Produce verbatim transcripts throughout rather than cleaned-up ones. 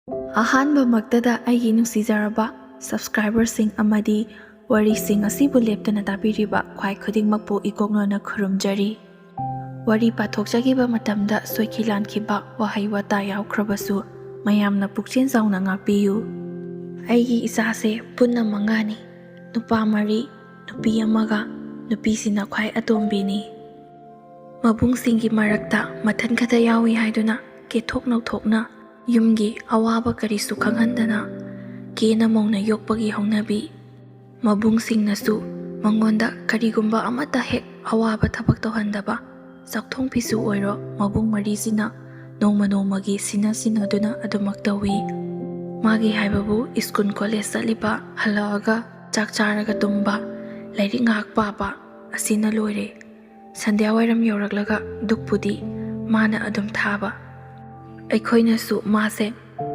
ꯑꯍꯥꯟꯕꯃꯛꯇꯗ ꯑꯩꯒꯤ ꯅꯨꯡꯁꯤꯖꯔꯕ subscriberꯁꯤꯡ ꯑꯃꯗꯤ ꯋꯥꯔꯤꯁꯤꯡ ꯑꯁꯤꯕꯨ ꯂꯦꯞꯇꯅ ꯇꯥꯕꯤꯔꯤꯕ ꯈ꯭ꯋꯥꯏ ꯈꯨꯗꯤꯡꯃꯛꯄꯨ ꯏꯀꯣꯛꯅꯅ ꯈꯨꯔꯨꯝꯖꯔꯤ꯫ ꯋꯥꯔꯤ ꯄꯥꯊꯣꯛꯆꯈꯤꯕ ꯃꯇꯝꯗ ꯁꯣꯏꯈꯤ ꯂꯥꯟꯈꯤꯕ ꯋꯥꯍꯩ ꯋꯥꯇꯥ ꯌꯥꯎꯈ꯭ꯔꯕꯁꯨ ꯃꯌꯥꯝꯅ ꯄꯨꯛꯆꯦꯜ ꯆꯥꯎꯅ ꯉꯥꯛꯄꯤꯌꯨ꯫ ꯑꯩꯒꯤ ꯏꯆꯥꯁꯦ ꯄꯨꯟꯅ ꯃꯉꯥꯅꯤ, ꯅꯨꯄꯥ ꯃꯔꯤ, ꯅꯨꯄꯤ ꯑꯃꯒ꯫ ꯅꯨꯄꯤꯁꯤꯅ ꯈ꯭ꯋꯥꯏ ꯑꯇꯣꯝꯕꯤꯅꯤ꯫ ꯃꯕꯨꯡꯁꯤꯡꯒꯤ ꯃꯔꯛꯇ ꯃꯊꯟ ꯈꯛꯇ ꯌꯥꯎꯏ ꯍꯥꯏꯗꯨꯅ ꯀꯦꯊꯣꯛ ꯅꯧꯊꯣꯛꯅ ꯌꯨꯝꯒꯤ ꯑꯋꯥꯕ ꯀꯔꯤꯁꯨ ꯈꯪꯍꯟꯗꯅ ꯀꯦꯅ ꯃꯧꯅ ꯌꯣꯛꯄꯒꯤ ꯍꯧꯅꯕꯤ꯫ ꯃꯕꯨꯡꯁꯤꯡꯅꯁꯨ ꯃꯉꯣꯟꯗ ꯀꯔꯤꯒꯨꯝꯕ ꯑꯃꯠꯇ ꯍꯦꯛ ꯑꯋꯥꯕ ꯊꯕꯛ ꯇꯧꯍꯟꯗꯕ, ꯆꯥꯛꯊꯣꯡ ꯐꯤꯁꯨ ꯑꯣꯏꯔꯣ, ꯃꯕꯨꯡ ꯃꯔꯤꯁꯤꯅ ꯅꯣꯡꯃ ꯅꯣꯡꯃꯒꯤ ꯁꯤꯟꯅ ꯁꯤꯟꯅꯗꯨꯅ ꯑꯗꯨꯃꯛ ꯇꯧꯏ꯫ ꯃꯥꯒꯤ ꯍꯥꯏꯕꯕꯨ ꯁ꯭ꯀꯨꯜ ꯀꯣꯂꯦꯖ ꯆꯠꯂꯤꯕ, ꯍꯜꯂꯛꯑꯒ ꯆꯥꯛ ꯆꯥꯔꯒ ꯇꯨꯝꯕ, ꯂꯥꯏꯔꯤꯛ ꯉꯥꯏꯍꯥꯛ ꯄꯥꯕ, ꯑꯁꯤꯅ ꯂꯣꯏꯔꯦ꯫ ꯁꯟꯙ꯭ꯌꯥ ꯋꯥꯏꯔꯝ ꯌꯧꯔꯛꯂꯒ ꯙꯨꯞꯄꯨꯗꯤ ꯃꯥꯅ ꯑꯗꯨꯝ ꯊꯥꯕ꯫ ꯑꯩꯈꯣꯏꯅꯁꯨ ꯃꯥꯁꯦ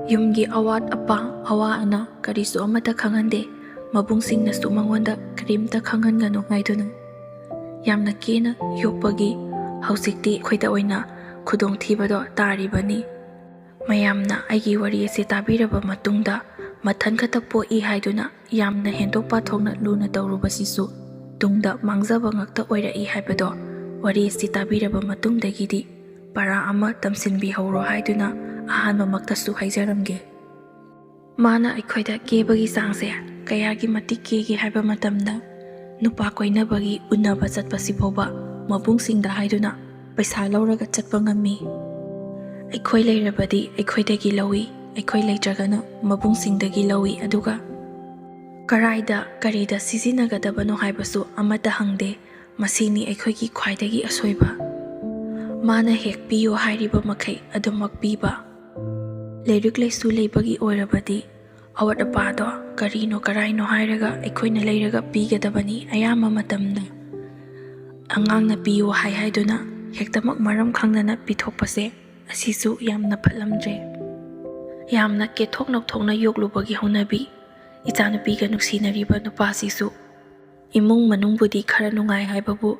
ꯌꯨꯝꯒꯤ ꯑꯋꯥꯠ ꯑꯄꯥ, ꯑꯋꯥ ꯑꯅꯥ ꯀꯔꯤꯁꯨ ꯑꯃꯠꯇ ꯈꯪꯍꯟꯗꯦ, ꯃꯕꯨꯡꯁꯤꯡꯅꯁꯨ ꯃꯉꯣꯟꯗ ꯀꯔꯤꯝꯇ ꯈꯪꯍꯟꯒꯅꯨ ꯍꯥꯏꯗꯨꯅ ꯌꯥꯝꯅ ꯀꯦꯅ ꯌꯣꯛꯄꯒꯤ ꯍꯧꯖꯤꯛꯇꯤ ꯑꯩꯈꯣꯏꯗ ꯑꯣꯏꯅ ꯈꯨꯗꯣꯡꯊꯤꯕꯗꯣ ꯇꯥꯔꯤꯕꯅꯤ꯫ ꯃꯌꯥꯝꯅ ꯑꯩꯒꯤ ꯋꯥꯔꯤ ꯑꯁꯤ ꯇꯥꯕꯤꯔꯕ ꯃꯇꯨꯡꯗ ꯃꯊꯟ ꯈꯛꯇ ꯄꯣꯛꯏ ꯍꯥꯏꯗꯨꯅ ꯌꯥꯝꯅ ꯍꯦꯟꯗꯣꯛ ꯄꯥꯊꯣꯛꯅ ꯂꯨꯅ ꯇꯧꯔꯨꯕꯁꯤꯁꯨ ꯇꯨꯡꯗ ꯃꯥꯡꯖꯕ ꯉꯥꯛꯇ ꯑꯣꯏꯔꯛꯏ ꯍꯥꯏꯕꯗꯣ ꯋꯥꯔꯤ ꯑꯁꯤ ꯇꯥꯕꯤꯔꯕ ꯃꯇꯨꯡꯗꯒꯤꯗꯤ ꯄꯔꯥ ꯑꯃ ꯇꯝꯁꯤꯟꯕꯤꯍꯧꯔꯣ ꯍꯥꯏꯗꯨꯅ ꯑꯍꯥꯟꯕꯃꯛꯇꯁꯨ ꯍꯥꯏꯖꯔꯝꯒꯦ꯫ ꯃꯥꯅ ꯑꯩꯈꯣꯏꯗ ꯀꯦꯕꯒꯤ ꯆꯥꯡꯁꯦ ꯀꯌꯥꯒꯤ ꯃꯇꯤꯛ ꯀꯦꯒꯦ ꯍꯥꯏꯕ ꯃꯇꯝꯗ, ꯅꯨꯄꯥ ꯀꯣꯏꯅꯕꯒꯤ ꯎꯅꯕ ꯆꯠꯄꯁꯤ ꯐꯥꯎꯕ ꯃꯕꯨꯡꯁꯤꯡꯗ ꯍꯥꯏꯗꯨꯅ ꯄꯩꯁꯥ ꯂꯧꯔꯒ ꯆꯠꯄ ꯉꯝꯃꯤ꯫ ꯑꯩꯈꯣꯏ ꯂꯩꯔꯕꯗꯤ ꯑꯩꯈꯣꯏꯗꯒꯤ ꯂꯧꯏ, ꯑꯩꯈꯣꯏ ꯂꯩꯇ꯭ꯔꯒꯅ ꯃꯕꯨꯡꯁꯤꯡꯗꯒꯤ ꯂꯧꯏ꯫ ꯑꯗꯨꯒ ꯀꯔꯥꯏꯗ ꯀꯔꯤꯗ ꯁꯤꯖꯤꯟꯅꯒꯗꯕꯅꯣ ꯍꯥꯏꯕꯁꯨ ꯑꯃꯠꯇ ꯍꯪꯗꯦ꯫ ꯃꯁꯤꯅꯤ ꯑꯩꯈꯣꯏꯒꯤ ꯈ꯭ꯋꯥꯏꯗꯒꯤ ꯑꯁꯣꯏꯕ꯫ ꯃꯥꯅ ꯍꯦꯛ ꯄꯤꯌꯨ ꯍꯥꯏꯔꯤꯕ ꯃꯈꯩ ꯑꯗꯨꯃꯛ ꯄꯤꯕ꯫ ꯂꯥꯏꯔꯤꯛ ꯂꯥꯏꯁꯨ ꯂꯩꯕꯒꯤ ꯑꯣꯏꯔꯕꯗꯤ ꯑꯋꯥꯠ ꯑꯄꯥꯗꯣ ꯀꯔꯤꯅꯣ ꯀꯔꯥꯏꯅꯣ ꯍꯥꯏꯔꯒ ꯑꯩꯈꯣꯏꯅ ꯂꯩꯔꯒ ꯄꯤꯒꯗꯕꯅꯤ꯫ ꯑꯌꯥꯝꯕ ꯃꯇꯝꯗ ꯑꯉꯥꯡꯅ ꯄꯤꯌꯨ ꯍꯥꯏ ꯍꯥꯏꯗꯨꯅ ꯍꯦꯛꯇꯃꯛ ꯃꯔꯝ ꯈꯪꯗꯅ ꯄꯤꯊꯣꯛꯄꯁꯦ, ꯑꯁꯤꯁꯨ ꯌꯥꯝꯅ ꯐꯠꯂꯝꯗ꯭ꯔꯦ꯫ ꯌꯥꯝꯅ ꯀꯦꯊꯣꯛ ꯅꯧꯊꯣꯛꯅ ꯌꯣꯛꯂꯨꯕꯒꯤ ꯍꯧꯅꯕꯤ꯫ ꯏꯆꯥꯅꯨꯄꯤꯒ ꯅꯨꯡꯁꯤꯅꯔꯤꯕ ꯅꯨꯄꯥꯁꯤꯁꯨ ꯏꯃꯨꯡ ꯃꯅꯨꯡꯕꯨꯗꯤ ꯈꯔ ꯅꯨꯡꯉꯥꯏ ꯍꯥꯏꯕꯕꯨ,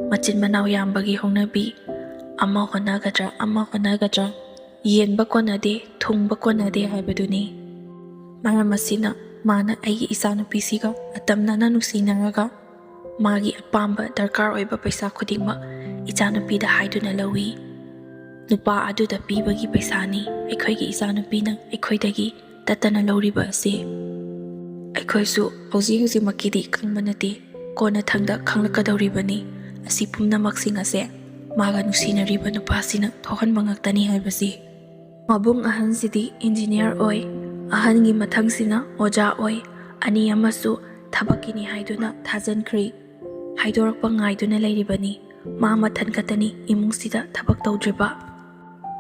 ꯃꯆꯤꯟ ꯃꯅꯥꯎ ꯌꯥꯝꯕꯒꯤ ꯍꯧꯅꯕꯤ, ꯑꯃ ꯍꯣꯠꯅꯒꯗ꯭ꯔꯥ ꯑꯃ ꯍꯣꯠꯅꯒꯗ꯭ꯔꯥ, ꯌꯦꯟꯕ ꯀꯣꯟꯅꯗꯦ, ꯊꯨꯡꯕ ꯀꯣꯟꯅꯗꯦ ꯍꯥꯏꯕꯗꯨꯅꯤ꯫ ꯃꯔꯝ ꯑꯁꯤꯅ ꯃꯥꯅ ꯑꯩꯒꯤ ꯏꯆꯥꯅꯨꯄꯤꯁꯤꯒ ꯑꯇꯝꯅꯅ ꯅꯨꯡꯁꯤꯅꯔꯒ ꯃꯥꯒꯤ ꯑꯄꯥꯝꯕ ꯗꯔꯀꯥꯔ ꯑꯣꯏꯕ ꯄꯩꯁꯥ ꯈꯨꯗꯤꯡꯃꯛ ꯏꯆꯥꯅꯨꯄꯤꯗ ꯍꯥꯏꯗꯨꯅ ꯂꯧꯏ꯫ ꯅꯨꯄꯥ ꯑꯗꯨꯗ ꯄꯤꯕꯒꯤ ꯄꯩꯁꯥꯅꯤ ꯑꯩꯈꯣꯏꯒꯤ ꯏꯆꯥꯅꯨꯄꯤꯅ ꯑꯩꯈꯣꯏꯗꯒꯤ ꯇꯠꯇꯅ ꯂꯧꯔꯤꯕ ꯑꯁꯤ꯫ ꯑꯩꯈꯣꯏꯁꯨ ꯍꯧꯖꯤꯛ ꯍꯧꯖꯤꯛꯃꯛꯀꯤꯗꯤ ꯈꯪꯕ ꯅꯠꯇꯦ, ꯀꯣꯟꯅꯊꯪꯗ ꯈꯪꯂꯛꯀꯗꯧꯔꯤꯕꯅꯤ꯫ ꯑꯁꯤ ꯄꯨꯝꯅꯃꯛꯁꯤꯡ ꯑꯁꯦ ꯃꯥꯒ ꯅꯨꯡꯁꯤꯅꯔꯤꯕ ꯅꯨꯄꯥꯁꯤꯅ ꯊꯣꯛꯍꯟꯕ ꯉꯥꯛꯇꯅꯤ ꯍꯥꯏꯕꯁꯤ꯫ ꯃꯕꯨꯡ ꯑꯍꯟꯁꯤꯗꯤ ꯏꯟꯖꯤꯅꯤꯌꯥꯔ ꯑꯣꯏ, ꯑꯍꯟꯒꯤ ꯃꯊꯪꯁꯤꯅ ꯑꯣꯖꯥ ꯑꯣꯏ, ꯑꯅꯤ ꯑꯃꯁꯨ ꯊꯕꯛꯀꯤꯅꯤ ꯍꯥꯏꯗꯨꯅ ꯊꯥꯖꯟꯈ꯭ꯔꯤ꯫ ꯍꯥꯏꯗꯣꯔꯛꯄ ꯉꯥꯏꯗꯨꯅ ꯂꯩꯔꯤꯕꯅꯤ꯫ ꯃꯥ ꯃꯊꯟ ꯈꯛꯇꯅꯤ ꯏꯃꯨꯡꯁꯤꯗ ꯊꯕꯛ ꯇꯧꯗ꯭ꯔꯤꯕ꯫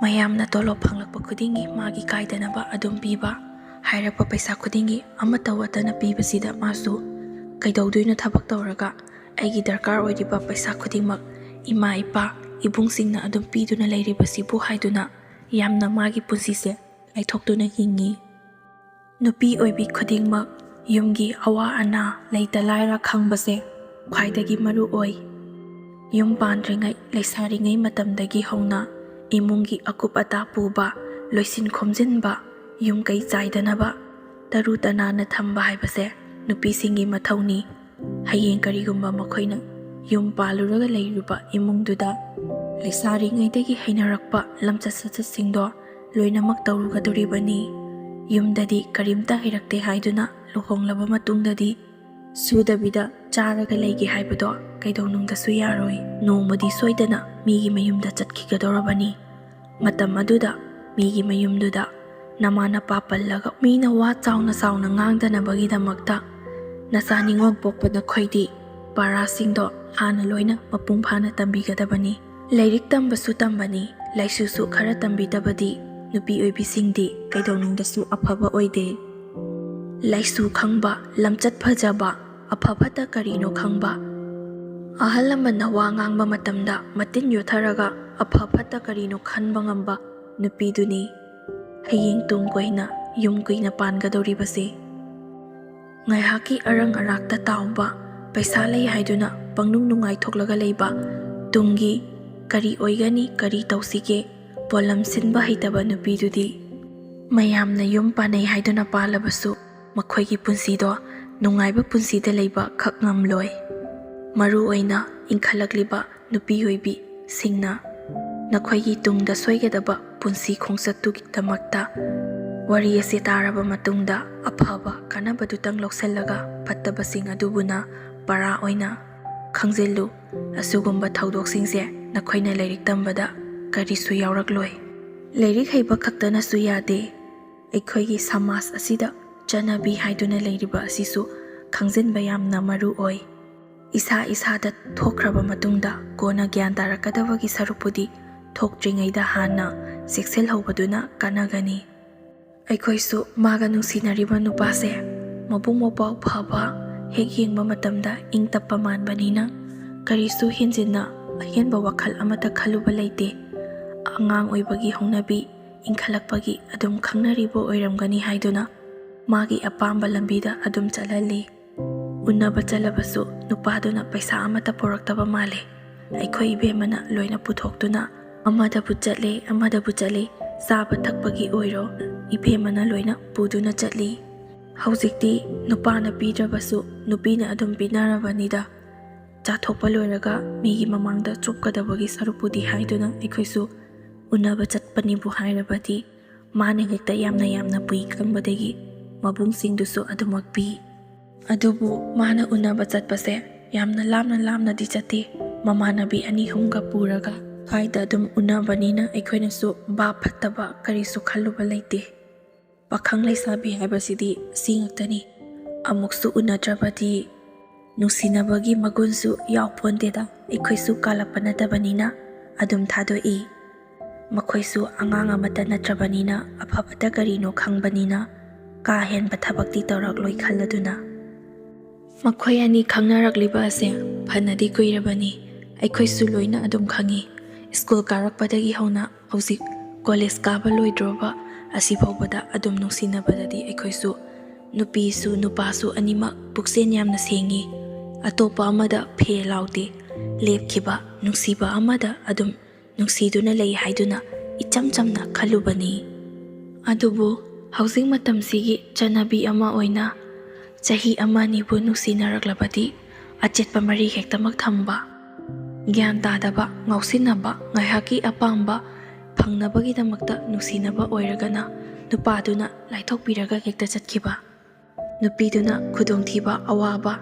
ꯃꯌꯥꯝꯅ ꯇꯣꯂꯣꯞ ꯐꯪꯂꯛꯄ ꯈꯨꯗꯤꯡꯒꯤ ꯃꯥꯒꯤ ꯀꯥꯏꯗꯅꯕ ꯑꯗꯨꯝ ꯄꯤꯕ, ꯍꯥꯏꯔꯛꯄ ꯄꯩꯁꯥ ꯈꯨꯗꯤꯡꯒꯤ ꯑꯃꯠꯇ ꯋꯥꯠꯇꯅ ꯄꯤꯕꯁꯤꯗ ꯃꯥꯁꯨ "ꯀꯩꯗꯧꯗꯣꯏꯅꯣ ꯊꯕꯛ ꯇꯧꯔꯒ? ꯑꯩꯒꯤ ꯗꯔꯀꯥꯔ ꯑꯣꯏꯔꯤꯕ ꯄꯩꯁꯥ ꯈꯨꯗꯤꯡꯃꯛ ꯏꯃꯥ, ꯏꯄꯥ, ꯏꯕꯨꯡꯁꯤꯡꯅ ꯑꯗꯨꯝ ꯄꯤꯗꯨꯅ ꯂꯩꯔꯤꯕꯁꯤꯕꯨ" ꯍꯥꯏꯗꯨꯅ ꯌꯥꯝꯅ ꯃꯥꯒꯤ ꯄꯨꯟꯁꯤꯁꯦ ꯂꯥꯏꯊꯣꯛꯇꯨꯅ ꯍꯤꯡꯉꯤ꯫ ꯅꯨꯄꯤ ꯑꯣꯏꯕꯤ ꯈꯨꯗꯤꯡꯃꯛ ꯌꯨꯝꯒꯤ ꯑꯋꯥ ꯑꯅꯥ, ꯂꯩꯇ ꯂꯥꯏꯔ ꯈꯪꯕꯁꯦ ꯈ꯭ꯋꯥꯏꯗꯒꯤ ꯃꯔꯨ ꯑꯣꯏ꯫ ꯌꯨꯝ ꯄꯥꯟꯗ꯭ꯔꯤꯉꯩ, ꯂꯩꯁꯥꯔꯤꯉꯩ ꯃꯇꯝꯗꯒꯤ ꯍꯧꯅ ꯏꯃꯨꯡꯒꯤ ꯑꯀꯨꯞ ꯑꯇꯥ ꯄꯨꯕ, ꯂꯣꯏꯁꯤꯟ ꯈꯣꯝꯖꯤꯟꯕ, ꯌꯨꯝ ꯀꯩ ꯆꯥꯏꯗꯅꯕ ꯇꯔꯨ ꯇꯅꯥꯟꯅ ꯊꯝꯕ ꯍꯥꯏꯕꯁꯦ ꯅꯨꯄꯤꯁꯤꯡꯒꯤ ꯃꯊꯧꯅꯤ꯫ ꯍꯌꯦꯡ ꯀꯔꯤꯒꯨꯝꯕ ꯃꯈꯣꯏꯅ ꯌꯨꯝ ꯄꯥꯜꯂꯨꯔꯒ ꯂꯩꯔꯨꯕ ꯏꯃꯨꯡꯗꯨꯗ ꯂꯩꯁꯥꯔꯤꯉꯩꯗꯒꯤ ꯍꯩꯅꯔꯛꯄ ꯂꯝꯆꯠ ꯁꯥꯖꯠꯁꯤꯡꯗꯣ ꯂꯣꯏꯅꯃꯛ ꯇꯧꯔꯨꯒꯗꯧꯔꯤꯕꯅꯤ꯫ ꯌꯨꯝꯗꯗꯤ ꯀꯔꯤꯝꯇ ꯍꯩꯔꯛꯇꯦ ꯍꯥꯏꯗꯨꯅ ꯂꯨꯍꯣꯡꯂꯕ ꯃꯇꯨꯡꯗꯗꯤ ꯁꯨꯗꯕꯤꯗ ꯆꯥꯔꯒ ꯂꯩꯒꯦ ꯍꯥꯏꯕꯗꯣ ꯀꯩꯗꯧꯅꯨꯡꯗꯁꯨ ꯌꯥꯔꯣꯏ꯫ ꯅꯣꯡꯃꯗꯤ ꯁꯣꯏꯗꯅ ꯃꯤꯒꯤ ꯃꯌꯨꯝꯗ ꯆꯠꯈꯤꯒꯗꯧꯔꯕꯅꯤ꯫ ꯃꯇꯝ ꯑꯗꯨꯗ ꯃꯤꯒꯤ ꯃꯌꯨꯝꯗꯨꯗ ꯅꯃꯥ ꯅꯄꯥ ꯄꯜꯂꯒ ꯃꯤꯅ ꯋꯥ ꯆꯥꯎꯅ ꯆꯥꯎꯅ ꯉꯥꯡꯗꯅꯕꯒꯤꯗꯃꯛꯇ ꯅꯆꯥ ꯅꯤꯉꯣꯜ ꯄꯣꯛꯄ ꯅꯈꯣꯏꯗꯤ ꯄꯥꯔꯥꯁꯤꯡꯗꯣ ꯍꯥꯟꯅ ꯂꯣꯏꯅ ꯃꯄꯨꯡ ꯐꯥꯅ ꯇꯝꯕꯤꯒꯗꯕꯅꯤ꯫ ꯂꯥꯏꯔꯤꯛ ꯇꯝꯕꯁꯨ ꯇꯝꯕꯅꯤ, ꯂꯥꯏꯁꯨꯁꯨ ꯈꯔ ꯇꯝꯕꯤꯗꯕꯗꯤ ꯅꯨꯄꯤ ꯑꯣꯏꯕꯤꯁꯤꯡꯗꯤ ꯀꯩꯗꯧꯅꯨꯡꯗꯁꯨ ꯑꯐꯕ ꯑꯣꯏꯗꯦ꯫ ꯂꯥꯏꯁꯨ ꯈꯪꯕ, ꯂꯝꯆꯠ ꯐꯖꯕ, ꯑꯐ ꯐꯠꯇ ꯀꯔꯤꯅꯣ ꯈꯪꯕ, ꯑꯍꯜ ꯂꯃꯟꯅ ꯋꯥ ꯉꯥꯡꯕ ꯃꯇꯝꯗ ꯃꯇꯤꯟ ꯌꯣꯠꯊꯔꯒ ꯑꯐ ꯐꯠꯇ ꯀꯔꯤꯅꯣ ꯈꯟꯕ ꯉꯝꯕ ꯅꯨꯄꯤꯗꯨꯅꯤ ꯍꯌꯦꯡ ꯇꯨꯡ ꯀꯣꯏꯅ ꯌꯨꯝ ꯀꯨꯏꯅ ꯄꯥꯟꯒꯗꯧꯔꯤꯕꯁꯦ꯫ ꯉꯥꯏꯍꯥꯛꯀꯤ ꯑꯔꯪ ꯑꯔꯥꯛꯇ ꯇꯥꯎꯕ, ꯄꯩꯁꯥ ꯂꯩ ꯍꯥꯏꯗꯨꯅ ꯄꯪꯅꯨꯡ ꯅꯨꯡꯉꯥꯏꯊꯣꯛꯂꯒ ꯂꯩꯕ, ꯇꯨꯡꯒꯤ ꯀꯔꯤ ꯑꯣꯏꯒꯅꯤ, ꯀꯔꯤ ꯇꯧꯁꯤꯒꯦ, ꯄꯣꯠꯂꯝ ꯁꯤꯟꯕ ꯍꯩꯇꯕ ꯅꯨꯄꯤꯗꯨꯗꯤ ꯃꯌꯥꯝꯅ ꯌꯨꯝ ꯄꯥꯟꯅꯩ ꯍꯥꯏꯗꯨꯅ ꯄꯥꯜꯂꯕꯁꯨ ꯃꯈꯣꯏꯒꯤ ꯄꯨꯟꯁꯤꯗꯣ ꯅꯨꯡꯉꯥꯏꯕ ꯄꯨꯟꯁꯤꯗ ꯂꯩꯕ ꯈꯛ ꯉꯝꯂꯣꯏ꯫ ꯃꯔꯨ ꯑꯣꯏꯅ ꯏꯟꯈꯠꯂꯛꯂꯤꯕ ꯅꯨꯄꯤ ꯑꯣꯏꯕꯤꯁꯤꯡꯅ ꯅꯈꯣꯏꯒꯤ ꯇꯨꯡꯗ ꯁꯣꯏꯒꯗꯕ ꯄꯨꯟꯁꯤ ꯈꯣꯡꯆꯠꯇꯨꯒꯤꯗꯃꯛꯇ ꯋꯥꯔꯤ ꯑꯁꯤ ꯇꯥꯔꯕ ꯃꯇꯨꯡꯗ ꯑꯐꯕ ꯀꯥꯟꯅꯕꯗꯨꯇꯪ ꯂꯧꯁꯤꯜꯂꯒ ꯐꯠꯇꯕꯁꯤꯡ ꯑꯗꯨꯕꯨꯅ ꯄꯔꯥ ꯑꯣꯏꯅ ꯈꯪꯖꯤꯜꯂꯨ꯫ ꯑꯁꯤꯒꯨꯝꯕ ꯊꯧꯗꯣꯛꯁꯤꯡꯁꯦ ꯅꯈꯣꯏꯅ ꯂꯥꯏꯔꯤꯛ ꯇꯝꯕꯗ ꯀꯔꯤꯁꯨ ꯌꯥꯎꯔꯛꯂꯣꯏ꯫ ꯂꯥꯏꯔꯤꯛ ꯍꯩꯕ ꯈꯛꯇꯅꯁꯨ ꯌꯥꯗꯦ꯫ ꯑꯩꯈꯣꯏꯒꯤ ꯁꯃꯥꯖ ꯑꯁꯤꯗ ꯆꯠꯅꯕꯤ ꯍꯥꯏꯗꯨꯅ ꯂꯩꯔꯤꯕ ꯑꯁꯤꯁꯨ ꯈꯪꯖꯤꯟꯕ ꯌꯥꯝꯅ ꯃꯔꯨ ꯑꯣꯏ꯫ ꯏꯁꯥ ꯏꯁꯥꯗ ꯊꯣꯛꯈ꯭ꯔꯕ ꯃꯇꯨꯡꯗ ꯀꯣꯟꯅ ꯒ꯭ꯌꯥꯟ ꯇꯥꯔꯛꯀꯗꯕꯒꯤ ꯁꯔꯨꯛꯄꯨꯗꯤ ꯊꯣꯛꯇ꯭ꯔꯤꯉꯩꯗ ꯍꯥꯟꯅ ꯆꯦꯛꯁꯤꯜꯍꯧꯕꯗꯨꯅ ꯀꯥꯟꯅꯒꯅꯤ꯫ ꯑꯩꯈꯣꯏꯁꯨ ꯃꯥꯒ ꯅꯨꯡꯁꯤꯅꯔꯤꯕ ꯅꯨꯄꯥꯁꯦ ꯃꯕꯨꯡ ꯃꯧꯄ꯭ꯋꯥ ꯐꯕ, ꯍꯦꯛ ꯌꯦꯡꯕ ꯃꯇꯝꯗ ꯏꯪ ꯇꯞꯄ ꯃꯥꯟꯕꯅꯤꯅ ꯀꯔꯤꯁꯨ ꯍꯦꯟꯖꯤꯟꯅ ꯑꯍꯦꯟꯕ ꯋꯥꯈꯜ ꯑꯃꯠꯇ ꯈꯜꯂꯨꯕ ꯂꯩꯇꯦ꯫ ꯑꯉꯥꯡ ꯑꯣꯏꯕꯒꯤ ꯍꯧꯅꯕꯤ ꯏꯟꯈꯠꯂꯛꯄꯒꯤ ꯑꯗꯨꯝ ꯈꯪꯅꯔꯤꯕ ꯑꯣꯏꯔꯝꯒꯅꯤ ꯍꯥꯏꯗꯨꯅ ꯃꯥꯒꯤ ꯑꯄꯥꯝꯕ ꯂꯝꯕꯤꯗ ꯑꯗꯨꯝ ꯆꯠꯍꯜꯂꯤ꯫ ꯎꯅꯕ ꯆꯠꯂꯕꯁꯨ ꯅꯨꯄꯥꯗꯨꯅ ꯄꯩꯁꯥ ꯑꯃꯠꯇ ꯄꯨꯔꯛꯇꯕ ꯃꯥꯜꯂꯦ꯫ ꯑꯩꯈꯣꯏ ꯏꯕꯦꯝꯃꯅ ꯂꯣꯏꯅ ꯄꯨꯊꯣꯛꯇꯨꯅ ꯑꯃꯗꯕꯨ ꯆꯠꯂꯦ, ꯑꯃꯗꯕꯨ ꯆꯠꯂꯦ, ꯆꯥꯕ ꯊꯛꯄꯒꯤ ꯑꯣꯏꯔꯣ ꯏꯕꯦꯝꯃꯅ ꯂꯣꯏꯅ ꯄꯨꯗꯨꯅ ꯆꯠꯂꯤ꯫ ꯍꯧꯖꯤꯛꯇꯤ ꯅꯨꯄꯥꯅ ꯄꯤꯗ꯭ꯔꯕꯁꯨ ꯅꯨꯄꯤꯅ ꯑꯗꯨꯝ ꯄꯤꯅꯔꯕꯅꯤꯗ꯫ ꯆꯥꯊꯣꯛꯄ ꯂꯣꯏꯔꯒ ꯃꯤꯒꯤ ꯃꯃꯥꯡꯗ ꯆꯣꯞꯀꯗꯕꯒꯤ ꯁꯔꯨꯛꯄꯨꯗꯤ ꯍꯥꯏꯗꯨꯅ ꯑꯩꯈꯣꯏꯁꯨ ꯎꯅꯕ ꯆꯠꯄꯅꯤꯕꯨ ꯍꯥꯏꯔꯕꯗꯤ ꯃꯥꯅ ꯍꯦꯛꯇ ꯌꯥꯝꯅ ꯌꯥꯝꯅ ꯄꯨꯏ ꯈꯪꯕꯗꯒꯤ ꯃꯕꯨꯡꯁꯤꯡꯗꯨꯁꯨ ꯑꯗꯨꯃꯛ ꯄꯤ꯫ ꯑꯗꯨꯕꯨ ꯃꯥꯅ ꯎꯅꯕ ꯆꯠꯄꯁꯦ ꯌꯥꯝꯅ ꯂꯥꯞꯅ ꯂꯥꯞꯅꯗꯤ ꯆꯠꯇꯦ꯫ ꯃꯃꯥꯟꯅꯕꯤ ꯑꯅꯤ ꯑꯍꯨꯝꯒ ꯄꯨꯔꯒ ꯁ꯭ꯋꯥꯏꯗ ꯑꯗꯨꯝ ꯎꯅꯕꯅꯤꯅ ꯑꯩꯈꯣꯏꯅꯁꯨ ꯚꯥꯞ ꯐꯠꯇꯕ ꯀꯔꯤꯁꯨ ꯈꯜꯂꯨꯕ ꯂꯩꯇꯦ꯫ ꯄꯥꯈꯪ ꯂꯩꯁꯥꯕꯤ ꯍꯥꯏꯕꯁꯤꯗꯤ ꯁꯤ ꯉꯥꯛꯇꯅꯤ꯫ ꯑꯃꯨꯛꯁꯨ ꯎꯅꯗ꯭ꯔꯕꯗꯤ ꯅꯨꯡꯁꯤꯅꯕꯒꯤ ꯃꯒꯨꯟꯁꯨ ꯌꯥꯎꯄꯣꯟꯇꯦꯗ꯫ ꯑꯩꯈꯣꯏꯁꯨ ꯀꯥꯜꯂꯛꯄ ꯅꯠꯇꯕꯅꯤꯅ ꯑꯗꯨꯝ ꯊꯥꯗꯣꯛꯏ꯫ ꯃꯈꯣꯏꯁꯨ ꯑꯉꯥꯡ ꯑꯃꯠꯇ ꯅꯠꯇ꯭ꯔꯕꯅꯤꯅ ꯑꯐꯕꯇ ꯀꯔꯤꯅꯣ ꯈꯪꯕꯅꯤꯅ ꯀꯥ ꯍꯦꯟꯕ ꯊꯕꯛꯇꯤ ꯇꯧꯔꯛꯂꯣꯏ ꯈꯜꯂꯗꯨꯅ꯫ ꯃꯈꯣꯏ ꯑꯅꯤ ꯈꯪꯅꯔꯛꯂꯤꯕ ꯑꯁꯦ ꯐꯅꯗꯤ ꯀꯨꯏꯔꯕꯅꯤ꯫ ꯑꯩꯈꯣꯏꯁꯨ ꯂꯣꯏꯅ ꯑꯗꯨꯝ ꯈꯪꯉꯤ꯫ ꯁ꯭ꯀꯨꯜ ꯀꯥꯔꯛꯄꯗꯒꯤ ꯍꯧꯅ ꯍꯧꯖꯤꯛ ꯀꯣꯂꯦꯖ ꯀꯥꯕ ꯂꯣꯏꯗ꯭ꯔꯣꯕ ꯑꯁꯤꯐꯥꯎꯕꯗ ꯑꯗꯨꯝ ꯅꯨꯡꯁꯤꯅꯕꯗꯗꯤ ꯑꯩꯈꯣꯏꯁꯨ ꯅꯨꯄꯤꯁꯨ ꯅꯨꯄꯥꯁꯨ ꯑꯅꯤꯃꯛ ꯄꯨꯛꯆꯦꯜ ꯌꯥꯝꯅ ꯁꯦꯡꯉꯤ꯫ ꯑꯇꯣꯞꯄ ꯑꯃꯗ ꯐꯦ ꯂꯥꯎꯗꯦ꯫ ꯂꯦꯞꯈꯤꯕ ꯅꯨꯡꯁꯤꯕ ꯑꯃꯗ ꯑꯗꯨꯝ ꯅꯨꯡꯁꯤꯗꯨꯅ ꯂꯩ ꯍꯥꯏꯗꯨꯅ ꯏꯆꯝ ꯆꯝꯅ ꯈꯜꯂꯨꯕꯅꯤ꯫ ꯑꯗꯨꯕꯨ ꯍꯧꯖꯤꯛ ꯃꯇꯝꯁꯤꯒꯤ ꯆꯠꯅꯕꯤ ꯑꯃ ꯑꯣꯏꯅ ꯆꯍꯤ ꯑꯃ ꯑꯅꯤꯕꯨ ꯅꯨꯡꯁꯤꯅꯔꯛꯂꯕꯗꯤ ꯑꯆꯦꯠꯄ ꯃꯔꯤ ꯍꯦꯛꯇꯃꯛ ꯊꯝꯕ, ꯒ꯭ꯌꯥꯟ ꯇꯥꯗꯕ, ꯉꯥꯎꯁꯤꯟꯅꯕ, ꯉꯥꯏꯍꯥꯛꯀꯤ ꯑꯄꯥꯝꯕ ꯐꯪꯅꯕꯒꯤꯗꯃꯛꯇ ꯅꯨꯡꯁꯤꯅꯕ ꯑꯣꯏꯔꯒꯅ ꯅꯨꯄꯥꯗꯨꯅ ꯂꯥꯏꯊꯣꯛꯄꯤꯔꯒ ꯍꯦꯛꯇ ꯆꯠꯈꯤꯕ, ꯅꯨꯄꯤꯗꯨꯅ ꯈꯨꯗꯣꯡꯊꯤꯕ, ꯑꯋꯥꯕ,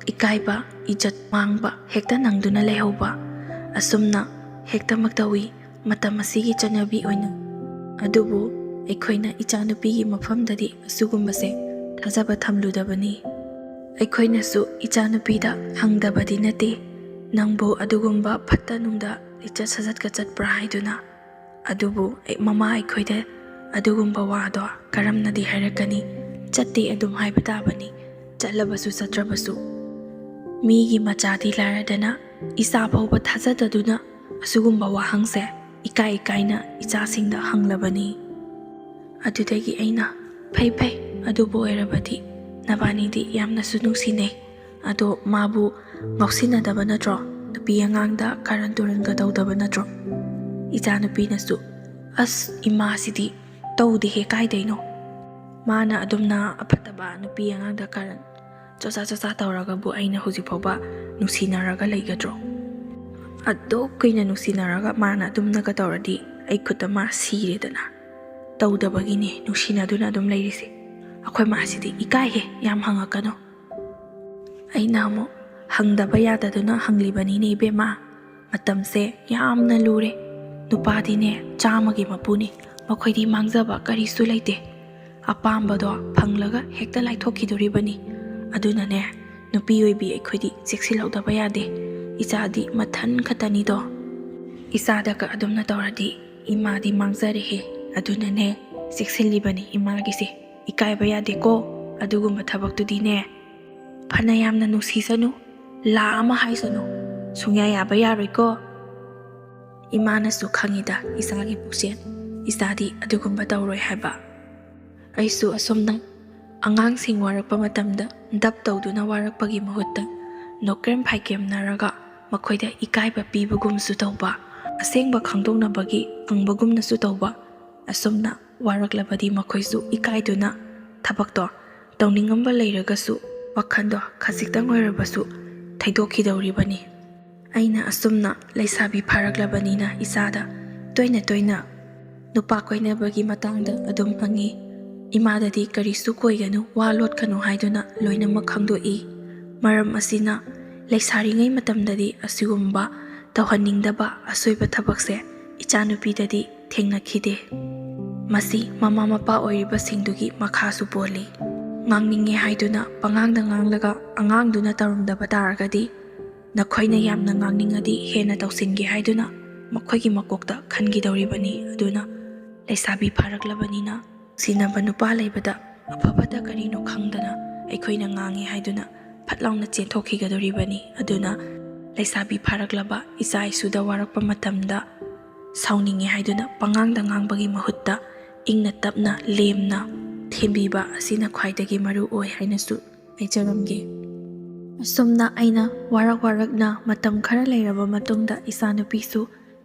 ꯏꯀꯥꯏꯕ, ꯏꯖꯠ ꯃꯥꯡꯕ ꯍꯦꯛꯇ ꯅꯪꯗꯨꯅ ꯂꯩꯍꯧꯕ, ꯑꯁꯨꯝꯅ ꯍꯦꯛꯇꯃꯛ ꯇꯧꯏ ꯃꯇꯝ ꯑꯁꯤꯒꯤ ꯆꯠꯅꯕꯤ ꯑꯣꯏꯅ꯫ ꯑꯗꯨꯕꯨ ꯑꯩꯈꯣꯏꯅ ꯏꯆꯥꯅꯨꯄꯤꯒꯤ ꯃꯐꯝꯗꯗꯤ ꯑꯁꯤꯒꯨꯝꯕꯁꯦ ꯊꯥꯖꯕ ꯊꯝꯂꯨꯗꯕꯅꯤ꯫ ꯑꯩꯈꯣꯏꯅꯁꯨ ꯏꯆꯥꯅꯨꯄꯤꯗ ꯍꯪꯗꯕꯗꯤ ꯅꯠꯇꯦ, "ꯅꯪꯕꯨ ꯑꯗꯨꯒꯨꯝꯕ ꯐꯠꯇ ꯅꯨꯡꯗ ꯂꯤꯆꯠ ꯁꯥꯖꯠꯀ ꯆꯠꯄ꯭ꯔꯥ?" ꯍꯥꯏꯗꯨꯅ꯫ ꯑꯗꯨꯕꯨ ꯑꯩ-, ꯃꯃꯥ ꯑꯩꯈꯣꯏꯗ ꯑꯗꯨꯒꯨꯝꯕ ꯋꯥꯗꯣ ꯀꯔꯝꯅꯗꯤ ꯍꯥꯏꯔꯛꯀꯅꯤ? ꯆꯠꯇꯦ ꯑꯗꯨꯝ ꯍꯥꯏꯕ ꯇꯥꯕꯅꯤ, ꯆꯠꯂꯕꯁꯨ ꯆꯠꯇ꯭ꯔꯕꯁꯨ꯫ ꯃꯤꯒꯤ ꯃꯆꯥꯗꯤ ꯂꯥꯏꯔꯗꯅ, ꯏꯆꯥ ꯐꯥꯎꯕ ꯊꯥꯖꯗꯗꯨꯅ ꯑꯁꯤꯒꯨꯝꯕ ꯋꯥꯍꯪꯁꯦ ꯏꯀꯥꯏ ꯏꯀꯥꯏꯅ ꯏꯆꯥꯁꯤꯡꯗ ꯍꯪꯂꯕꯅꯤ꯫ ꯑꯗꯨꯗꯒꯤ ꯑꯩꯅ, "ꯐꯩ, ꯐꯩ, ꯑꯗꯨꯕꯨ ꯑꯣꯏꯔꯕꯗꯤ ꯅꯕꯥꯅꯤꯗꯤ ꯌꯥꯝꯅꯁꯨ ꯅꯨꯡꯁꯤꯅꯩ꯫ ꯑꯗꯣ ꯃꯥꯕꯨ ꯉꯥꯎꯁꯤꯟꯅꯗꯕ ꯅꯠꯇ꯭ꯔꯣ? ꯅꯨꯄꯤ ꯑꯉꯥꯡꯗ ꯀꯥꯔꯟ ꯇꯨꯔꯟꯒ ꯇꯧꯗꯕ ꯅꯠꯇ꯭ꯔꯣ?" ꯏꯆꯥꯅꯨꯄꯤꯅꯁꯨ, "ꯑꯁ, ꯏꯃꯥꯁꯤꯗꯤ ꯇꯧꯗꯦꯍꯦ, ꯀꯥꯏꯗꯩꯅꯣ? ꯃꯥꯅ ꯑꯗꯨꯝꯅ ꯑꯐꯠꯇꯕ ꯅꯨꯄꯤ ꯑꯉꯥꯡꯗ ꯀꯥꯔꯟ ꯆꯣꯆꯥ ꯆꯣꯆꯥ ꯇꯧꯔꯒꯕꯨ ꯑꯩꯅ ꯍꯧꯖꯤꯛ ꯐꯥꯎꯕ ꯅꯨꯡꯁꯤꯅꯔꯒ ꯂꯩꯒꯗ꯭ꯔꯣ? ꯑꯗꯨꯛ ꯀꯨꯏꯅ ꯅꯨꯡꯁꯤꯅꯔꯒ ꯃꯥꯅ ꯑꯗꯨꯝꯅꯒ ꯇꯧꯔꯗꯤ ꯑꯩ ꯈꯨꯠꯇ ꯃꯥ ꯁꯤꯔꯦꯗꯅ꯫ ꯇꯧꯗꯕꯒꯤꯅꯦ ꯅꯨꯡꯁꯤꯅꯗꯨꯅ ꯑꯗꯨꯝ ꯂꯩꯔꯤꯁꯦ꯫ ꯑꯩꯈꯣꯏ ꯃꯥꯁꯤꯗꯤ ꯏꯀꯥꯏꯍꯦ, ꯌꯥꯝ ꯍꯪꯉꯛꯀꯅꯨ꯫" ꯑꯩꯅ ꯑꯃꯨꯛ ꯍꯪꯗꯕ ꯌꯥꯗꯗꯨꯅ ꯍꯪꯂꯤꯕꯅꯤꯅꯦ ꯏꯕꯦꯝꯃ꯫ ꯃꯇꯝꯁꯦ ꯌꯥꯝꯅ ꯂꯨꯔꯦ꯫ ꯅꯨꯄꯥꯗꯤꯅꯦ ꯆꯥꯝꯃꯒꯤ ꯃꯄꯨꯅꯤ, ꯃꯈꯣꯏꯗꯤ ꯃꯥꯡꯖꯕ ꯀꯔꯤꯁꯨ ꯂꯩꯇꯦ꯫ ꯑꯄꯥꯝꯕꯗꯣ ꯐꯪꯂꯒ ꯍꯦꯛꯇ ꯂꯥꯏꯊꯣꯛꯈꯤꯗꯣꯔꯤꯕꯅꯤ꯫ ꯑꯗꯨꯅꯅꯦ, ꯅꯨꯄꯤ ꯑꯣꯏꯕꯤ ꯑꯩꯈꯣꯏꯗꯤ ꯆꯦꯛꯁꯤꯜꯍꯧꯗꯕ ꯌꯥꯗꯦ꯫ ꯏꯆꯥꯗꯤ ꯃꯊꯟ ꯈꯛꯇꯅꯤꯗꯣ꯫ ꯏꯆꯥꯗꯒ ꯑꯗꯨꯝꯅ ꯇꯧꯔꯗꯤ ꯏꯃꯥꯗꯤ ꯃꯥꯡꯖꯔꯦꯍꯦ꯫ ꯑꯗꯨꯅꯅꯦ, ꯆꯦꯛꯁꯤꯜꯂꯤꯕꯅꯤ ꯏꯃꯥꯒꯤꯁꯦ꯫ ꯏꯀꯥꯏꯕ ꯌꯥꯗꯦꯀꯣ꯫ ꯑꯗꯨꯒꯨꯝꯕ ꯊꯕꯛꯇꯨꯗꯤꯅꯦ, ꯐꯅ ꯌꯥꯝꯅ ꯅꯨꯡꯁꯤꯁꯅꯨ, ꯂꯥ ꯑꯃ ꯍꯥꯏꯁꯅꯨ, ꯁꯨꯡꯌꯥ ꯌꯥꯕ ꯌꯥꯔꯣꯏꯀꯣ꯫ ꯏꯃꯥꯅꯁꯨ ꯈꯪꯉꯤꯗ ꯏꯆꯥꯒꯤ ꯄꯨꯛꯆꯦꯜ, ꯏꯆꯥꯗꯤ ꯑꯗꯨꯒꯨꯝꯕ ꯇꯧꯔꯣꯏ ꯍꯥꯏꯕ꯫ ꯑꯩꯁꯨ ꯑꯁꯨꯝꯅ ꯑꯉꯥꯡꯁꯤꯡ ꯋꯥꯔꯛꯄ ꯃꯇꯝꯗ ꯗꯞ ꯇꯧꯗꯨꯅ ꯋꯥꯔꯛꯄꯒꯤ ꯃꯍꯨꯠꯇ ꯅꯣꯛꯀ꯭ꯔꯦꯝ ꯐꯥꯏꯀꯦꯝꯅꯔꯒ ꯃꯈꯣꯏꯗ ꯏꯀꯥꯏꯕ ꯄꯤꯕꯒꯨꯝꯁꯨ ꯇꯧꯕ, ꯑꯁꯦꯡꯕ ꯈꯪꯗꯣꯛꯅꯕꯒꯤ ꯍꯪꯕꯒꯨꯝꯅꯁꯨ ꯇꯧꯕ꯫ ꯑꯁꯨꯝꯅ ꯋꯥꯔꯛꯂꯕꯗꯤ ꯃꯈꯣꯏꯁꯨ ꯏꯀꯥꯏꯗꯨꯅ ꯊꯕꯛꯇꯣ ꯇꯧꯅꯤꯡꯉꯝꯕ ꯂꯩꯔꯒꯁꯨ ꯋꯥꯈꯜꯗꯣ ꯈꯖꯤꯛꯇꯪ ꯑꯣꯏꯔꯕꯁꯨ ꯊꯩꯗꯣꯛꯈꯤꯗꯧꯔꯤꯕꯅꯤ꯫ ꯑꯩꯅ ꯑꯁꯨꯝꯅ ꯂꯩꯁꯥꯕꯤ ꯐꯥꯔꯛꯂꯕꯅꯤꯅ ꯏꯆꯥꯗ ꯇꯣꯏꯅ ꯇꯣꯏꯅ ꯅꯨꯄꯥ ꯀꯣꯏꯅꯕꯒꯤ ꯃꯇꯥꯡꯗ ꯑꯗꯨꯝ ꯍꯪꯉꯤ꯫ ꯏꯃꯥꯗꯗꯤ ꯀꯔꯤꯁꯨ ꯀꯣꯏꯒꯅꯨ, ꯋꯥ ꯂꯣꯠꯀꯅꯨ ꯍꯥꯏꯗꯨꯅ ꯂꯣꯏꯅꯃꯛ ꯈꯪꯗꯣꯛꯏ꯫ ꯃꯔꯝ ꯑꯁꯤꯅ ꯂꯩꯁꯥꯔꯤꯉꯩ ꯃꯇꯝꯗꯗꯤ ꯑꯁꯤꯒꯨꯝꯕ ꯇꯧꯍꯟꯅꯤꯡꯗꯕ ꯑꯁꯣꯏꯕ ꯊꯕꯛꯁꯦ ꯏꯆꯥꯅꯨꯄꯤꯗꯗꯤ ꯊꯦꯡꯅꯈꯤꯗꯦ꯫ ꯃꯁꯤ ꯃꯃꯥ ꯃꯄꯥ ꯑꯣꯏꯔꯤꯕꯁꯤꯡꯗꯨꯒꯤ ꯃꯈꯥꯁꯨ ꯄꯣꯜꯂꯤ꯫ ꯉꯥꯡꯅꯤꯡꯉꯦ ꯍꯥꯏꯗꯨꯅ ꯄꯉꯥꯡꯗ ꯉꯥꯡꯂꯒ ꯑꯉꯥꯡꯗꯨꯅ ꯇꯧꯔꯝꯗꯕ ꯇꯥꯔꯒꯗꯤ, ꯅꯈꯣꯏꯅ ꯌꯥꯝꯅ ꯉꯥꯡꯅꯤꯡꯉꯗꯤ ꯍꯦꯟꯅ ꯇꯧꯁꯤꯟꯒꯦ ꯍꯥꯏꯗꯨꯅ ꯃꯈꯣꯏꯒꯤ ꯃꯀꯣꯛꯇ ꯈꯟꯈꯤꯗꯧꯔꯤꯕꯅꯤ꯫ ꯑꯗꯨꯅ ꯂꯩꯁꯥꯕꯤ ꯐꯥꯔꯛꯂꯕꯅꯤꯅ ꯅꯨꯡꯁꯤꯅꯕ ꯅꯨꯄꯥ ꯂꯩꯕꯗ ꯑꯐꯕꯇ ꯀꯔꯤꯅꯣ ꯈꯪꯗꯅ ꯑꯩꯈꯣꯏꯅ ꯉꯥꯡꯉꯤ ꯍꯥꯏꯗꯨꯅ ꯐꯠ ꯂꯥꯎꯅ ꯆꯦꯟꯊꯣꯛꯈꯤꯒꯗꯧꯔꯤꯕꯅꯤ꯫ ꯑꯗꯨꯅ ꯂꯩꯁꯥꯕꯤ ꯐꯥꯔꯛꯂꯕ ꯏꯆꯥ ꯏꯁꯨꯗ ꯋꯥꯔꯛꯄ ꯃꯇꯝꯗ ꯁꯥꯎꯅꯤꯡꯉꯦ ꯍꯥꯏꯗꯨꯅ ꯄꯉꯥꯡꯗ ꯉꯥꯡꯕꯒꯤ ꯃꯍꯨꯠꯇ ꯏꯪꯅ ꯇꯞꯅ ꯂꯦꯝꯅ ꯊꯦꯝꯕꯤꯕ ꯑꯁꯤꯅ ꯈ꯭ꯋꯥꯏꯗꯒꯤ ꯃꯔꯨ ꯑꯣꯏ ꯍꯥꯏꯅꯁꯨ ꯍꯥꯏꯖꯔꯝꯒꯦ꯫ ꯑꯁꯨꯝꯅ ꯑꯩꯅ ꯋꯥꯔꯛ ꯋꯥꯔꯛꯅ ꯃꯇꯝ ꯈꯔ ꯂꯩꯔꯕ ꯃꯇꯨꯡꯗ ꯏꯆꯥꯅꯨꯄꯤꯁꯨ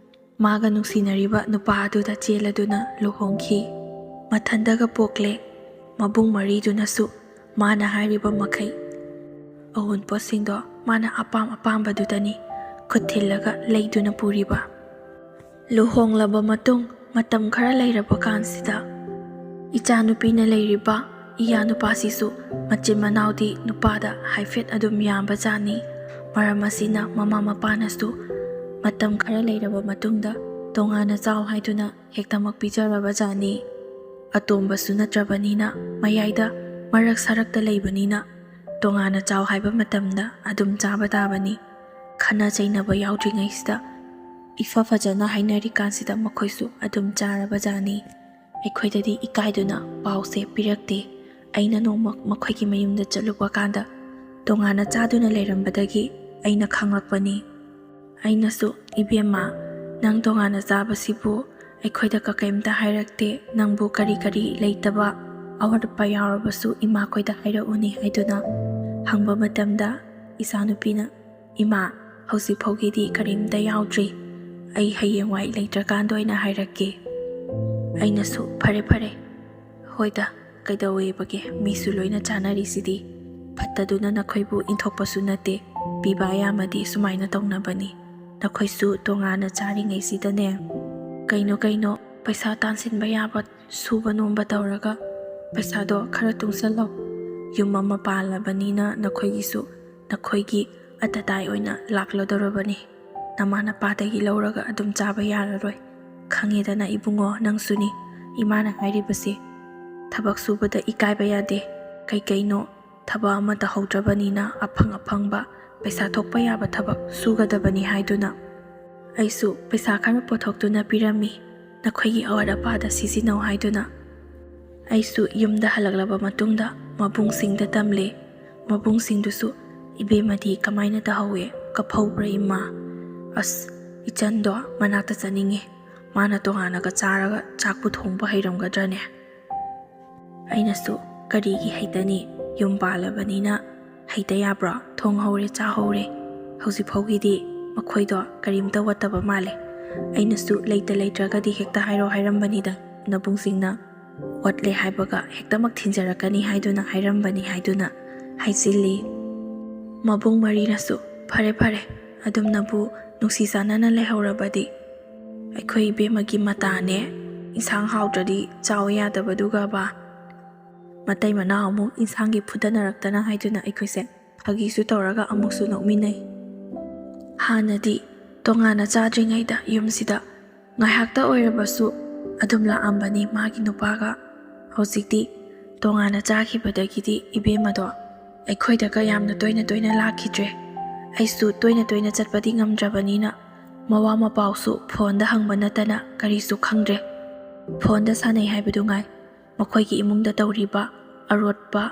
ꯃꯥꯒ ꯅꯨꯡꯁꯤꯅꯔꯤꯕ ꯅꯨꯄꯥ ꯑꯗꯨꯗ ꯆꯦꯜꯂꯗꯨꯅ ꯂꯨꯍꯣꯡꯈꯤ꯫ ꯃꯊꯟꯗꯒ ꯄꯣꯛꯂꯦ꯫ ꯃꯕꯨꯡ ꯃꯔꯤꯗꯨꯅꯁꯨ ꯃꯥꯅ ꯍꯥꯏꯔꯤꯕ ꯃꯈꯩ ꯑꯋꯨꯟꯄꯣꯠꯁꯤꯡꯗꯣ ꯃꯥꯅ ꯑꯄꯥꯝ ꯑꯄꯥꯝꯕꯗꯨꯗꯅꯤ ꯈꯨꯠ ꯊꯤꯜꯂꯒ ꯂꯩꯗꯨꯅ ꯄꯨꯔꯤꯕ꯫ ꯂꯨꯍꯣꯡꯂꯕ ꯃꯇꯨꯡ ꯃꯇꯝ ꯈꯔ ꯂꯩꯔꯕ ꯀꯥꯟꯁꯤꯗ ꯏꯆꯥꯅꯨꯄꯤꯅ ꯂꯩꯔꯤꯕ ꯏꯌꯥ ꯅꯨꯄꯥꯁꯤꯁꯨ ꯃꯆꯤꯟ ꯃꯅꯥꯎꯗꯤ ꯅꯨꯄꯥꯗ ꯍꯥꯏꯐꯦꯠ ꯑꯗꯨꯝ ꯌꯥꯝꯕ ꯖꯥꯠꯅꯤ꯫ ꯃꯔꯝ ꯑꯁꯤꯅ ꯃꯃꯥ ꯃꯄꯥꯅꯁꯨ ꯃꯇꯝ ꯈꯔ ꯂꯩꯔꯕ ꯃꯇꯨꯡꯗ ꯇꯣꯉꯥꯟꯅ ꯆꯥꯎ ꯍꯥꯏꯗꯨꯅ ꯍꯦꯛꯇꯃꯛ ꯄꯤꯖꯔꯕ ꯖꯥꯠꯅꯤ꯫ ꯑꯇꯣꯝꯕꯁꯨ ꯅꯠꯇ꯭ꯔꯕꯅꯤꯅ ꯃꯌꯥꯏꯗ ꯃꯔꯛ ꯁꯔꯛꯇ ꯂꯩꯕꯅꯤꯅ ꯇꯣꯉꯥꯟꯅ ꯆꯥꯎ ꯍꯥꯏꯕ ꯃꯇꯝꯗ ꯑꯗꯨꯝ ꯆꯥꯕ ꯇꯥꯕꯅꯤ꯫ ꯈꯠꯅ ꯆꯩꯅꯕ ꯌꯥꯎꯗ꯭ꯔꯤꯉꯩꯁꯤꯗ ꯏꯐ ꯐꯖꯅ ꯍꯥꯏꯅꯔꯤꯀꯥꯟꯁꯤꯗ ꯃꯈꯣꯏꯁꯨ ꯑꯗꯨꯝ ꯆꯥꯔꯕ ꯖꯥꯠꯅꯤ꯫ ꯑꯩꯈꯣꯏꯗꯗꯤ ꯏꯀꯥꯏꯗꯨꯅ ꯄꯥꯎꯁꯦ ꯄꯤꯔꯛꯇꯦ꯫ ꯑꯩꯅ ꯅꯣꯡꯃ ꯃꯈꯣꯏꯒꯤ ꯃꯌꯨꯝꯗ ꯆꯠꯂꯨꯕ ꯀꯥꯟꯗ ꯇꯣꯉꯥꯟꯅ ꯆꯥꯗꯨꯅ ꯂꯩꯔꯝꯕꯗꯒꯤ ꯑꯩꯅ ꯈꯪꯂꯛꯄꯅꯤ꯫ ꯑꯩꯅꯁꯨ, "ꯏꯕꯦꯝꯃ, ꯅꯪ ꯇꯣꯉꯥꯟꯅ ꯆꯥꯕꯁꯤꯕꯨ ꯑꯩꯈꯣꯏꯗ ꯀ-, ꯀꯩꯝꯇ ꯍꯥꯏꯔꯛꯇꯦ꯫ ꯅꯪꯕꯨ ꯀꯔꯤ ꯀꯔꯤ ꯂꯩꯇꯕ ꯑꯋꯥꯠ ꯑꯄꯥ ꯌꯥꯎꯔꯕꯁꯨ ꯏꯃꯥꯈꯣꯏꯗ ꯍꯥꯏꯔꯛꯎꯅꯦ" ꯍꯥꯏꯗꯨꯅ ꯍꯪꯕ ꯃꯇꯝꯗ ꯏꯆꯥꯅꯨꯄꯤꯅ, "ꯏꯃꯥ, ꯍꯧꯖꯤꯛ ꯐꯥꯎꯒꯤꯗꯤ ꯀꯔꯤꯝꯇ ꯌꯥꯎꯗ꯭ꯔꯤ꯫ ꯑꯩ ꯍꯌꯦꯡꯋꯥꯏ ꯂꯩꯇ꯭ꯔꯀꯥꯟꯗ ꯑꯣꯏꯅ ꯍꯥꯏꯔꯛꯀꯦ꯫ ꯑꯩꯅꯁꯨ, "ꯐꯔꯦ ꯐꯔꯦ, ꯍꯣꯏꯗ, ꯀꯩꯗꯧꯋꯦꯕꯒꯦ, ꯃꯤꯁꯨ ꯂꯣꯏꯅ ꯆꯥꯅꯔꯤꯁꯤꯗꯤ꯫ ꯐꯠꯇꯗꯨꯅ ꯅꯈꯣꯏꯕꯨ ꯏꯟꯊꯣꯛꯄꯁꯨ ꯅꯠꯇꯦ, ꯄꯤꯕ ꯑꯌꯥꯝꯕꯗꯤ ꯁꯨꯃꯥꯏꯅ ꯇꯧꯅꯕꯅꯤ꯫ ꯅꯈꯣꯏꯁꯨ ꯇꯣꯉꯥꯟꯅ ꯆꯥꯔꯤꯉꯩꯁꯤꯗꯅꯦ, ꯀꯩꯅꯣ ꯀꯩꯅꯣ ꯄꯩꯁꯥ ꯇꯥꯟꯁꯤꯟꯕ ꯌꯥꯕ ꯁꯨꯕ ꯅꯣꯝꯕ ꯇꯧꯔꯒ ꯄꯩꯁꯥꯗꯣ ꯈꯔ ꯇꯨꯡꯁꯜꯂꯣ꯫ ꯌꯨꯝ ꯑꯃ ꯄꯥꯜꯂꯕꯅꯤꯅ ꯅꯈꯣꯏꯒꯤꯁꯨ ꯅꯈꯣꯏꯒꯤ ꯑꯇꯇꯥꯏ ꯑꯣꯏꯅ ꯂꯥꯛꯂꯗꯧꯔꯕꯅꯤ꯫ ꯅꯃꯥ ꯅꯄꯥꯗꯒꯤ ꯂꯧꯔꯒ ꯑꯗꯨꯝ ꯆꯥꯕ ꯌꯥꯔꯔꯣꯏ꯫ ꯈꯪꯉꯦꯗꯅ ꯏꯕꯨꯡꯉꯣ, ꯅꯪꯁꯨꯅꯤ ꯏꯃꯥꯅ ꯍꯥꯏꯔꯤꯕꯁꯦ꯫ ꯊꯕꯛ ꯁꯨꯕꯗ ꯏꯀꯥꯏꯕ ꯌꯥꯗꯦ꯫ ꯀꯩꯀꯩꯅꯣ ꯊꯕꯛ ꯑꯃ ꯇꯧꯍꯧꯗ꯭ꯔꯕꯅꯤꯅ ꯑꯐꯪ ꯑꯐꯪꯕ ꯄꯩꯁꯥ ꯊꯣꯛꯄ ꯌꯥꯕ ꯊꯕꯛ ꯁꯨꯒꯗꯕꯅꯤ ꯍꯥꯏꯗꯨꯅ ꯑꯩꯁꯨ ꯄꯩꯁꯥ ꯈꯔ ꯄꯨꯊꯣꯛꯇꯨꯅ ꯄꯤꯔꯝꯃꯤ, ꯅꯈꯣꯏꯒꯤ ꯑꯋꯥꯠ ꯑꯄꯥꯗ ꯁꯤꯖꯤꯟꯅꯧ ꯍꯥꯏꯗꯨꯅ꯫ ꯑꯩꯁꯨ ꯌꯨꯝꯗ ꯍꯜꯂꯛꯂꯕ ꯃꯇꯨꯡꯗ ꯃꯕꯨꯡꯁꯤꯡꯗ ꯇꯝꯂꯦ꯫ ꯃꯕꯨꯡꯁꯤꯡꯗꯨꯁꯨ, "ꯏꯕꯦꯝꯃꯗꯤ ꯀꯃꯥꯏꯅ ꯇꯧꯍꯧꯋꯦ? ꯀꯞꯍꯧꯕ꯭ꯔꯥ ꯏꯃꯥ? ꯑꯁ, ꯏꯆꯟꯗꯣ ꯃꯅꯥꯛꯇ ꯆꯠꯅꯤꯡꯉꯦ꯫ ꯃꯥꯅ ꯇꯣꯉꯥꯟꯅꯒ ꯆꯥꯔꯒ ꯆꯥꯛꯄꯨ ꯊꯣꯡꯕ ꯍꯩꯔꯝꯒꯗ꯭ꯔꯅꯦ?" ꯑꯩꯅꯁꯨ, "ꯀꯔꯤꯒꯤ ꯍꯩꯇꯅꯤ? ꯌꯨꯝ ꯄꯥꯜꯂꯕꯅꯤꯅ ꯍꯩꯇ ꯌꯥꯕ꯭ꯔꯣ? ꯊꯣꯡꯍꯧꯔꯦ, ꯆꯥꯍꯧꯔꯦ꯫ ꯍꯧꯖꯤꯛ ꯐꯥꯎꯒꯤꯗꯤ ꯃꯈꯣꯏꯗꯣ ꯀꯔꯤꯝꯇ ꯋꯥꯠꯇꯕ ꯃꯥꯜꯂꯦ꯫ ꯑꯩꯅꯁꯨ ꯂꯩꯇ ꯂꯩꯇ꯭ꯔꯒꯗꯤ ꯍꯦꯛꯇ ꯍꯥꯏꯔꯣ ꯍꯥꯏꯔꯝꯕꯅꯤꯗ, ꯅꯕꯨꯡꯁꯤꯡꯅ ꯋꯥꯠꯂꯦ ꯍꯥꯏꯕꯒ ꯍꯦꯛꯇꯃꯛ ꯊꯤꯟꯖꯔꯛꯀꯅꯤ ꯍꯥꯏꯗꯨꯅ ꯍꯥꯏꯔꯝꯕꯅꯤ" ꯍꯥꯏꯗꯨꯅ ꯍꯥꯏꯖꯤꯜꯂꯤ꯫ ꯃꯕꯨꯡ ꯃꯔꯤꯅꯁꯨ, "ꯐꯔꯦ ꯐꯔꯦ, ꯑꯗꯨꯝꯅꯕꯨ ꯅꯨꯡꯁꯤ ꯆꯥꯟꯅꯅ ꯂꯩꯍꯧꯔꯕꯗꯤ꯫ ꯑꯩꯈꯣꯏ ꯏꯕꯦꯝꯃꯒꯤ ꯃꯇꯥꯅꯦ, ꯏꯟꯁꯥꯡ ꯍꯥꯎꯇ꯭ꯔꯗꯤ ꯆꯥꯎ ꯌꯥꯗꯕꯗꯨꯒꯕ꯫ ꯃꯇꯩ ꯃꯅꯥꯎ ꯑꯃꯨꯛ ꯏꯟꯁꯥꯡꯒꯤ ꯐꯨꯗꯅꯔꯛꯇꯅ" ꯍꯥꯏꯗꯨꯅ ꯑꯩꯈꯣꯏꯁꯦ ꯐꯥꯒꯤꯁꯨ ꯇꯧꯔꯒ ꯑꯃꯨꯛꯁꯨ ꯅꯣꯛꯃꯤꯟꯅꯩ꯫ ꯍꯥꯟꯅꯗꯤ ꯇꯣꯉꯥꯟꯅ ꯆꯥꯗ꯭ꯔꯤꯉꯩꯗ ꯌꯨꯝꯁꯤꯗ ꯉꯥꯏꯍꯥꯛꯇ ꯑꯣꯏꯔꯕꯁꯨ ꯑꯗꯨꯝ ꯂꯥꯛꯑꯝꯕꯅꯤ ꯃꯥꯒꯤ ꯅꯨꯄꯥꯒ꯫ ꯍꯧꯖꯤꯛꯇꯤ ꯇꯣꯉꯥꯟꯅ ꯆꯥꯈꯤꯕꯗꯒꯤꯗꯤ ꯏꯕꯦꯝꯃꯗꯣ ꯑꯩꯈꯣꯏꯗꯒ ꯌꯥꯝꯅ ꯇꯣꯏꯅ ꯇꯣꯏꯅ ꯂꯥꯛꯈꯤꯗ꯭ꯔꯦ꯫ ꯑꯩꯁꯨ ꯇꯣꯏꯅ ꯇꯣꯏꯅ ꯆꯠꯄꯗꯤ ꯉꯝꯗ꯭ꯔꯕꯅꯤꯅ ꯃꯋꯥ ꯃꯄꯥꯎꯁꯨ ꯐꯣꯟꯗ ꯍꯪꯕ ꯅꯠꯇꯅ ꯀꯔꯤꯁꯨ ꯈꯪꯗ꯭ꯔꯦ꯫ ꯐꯣꯟꯗ ꯁꯥꯟꯅꯩ ꯍꯥꯏꯕꯗꯨ ꯉꯥꯏ꯫ ꯃꯈꯣꯏꯒꯤ ꯏꯃꯨꯡꯗ ꯇꯧꯔꯤꯕ ꯑꯔꯣꯠꯄ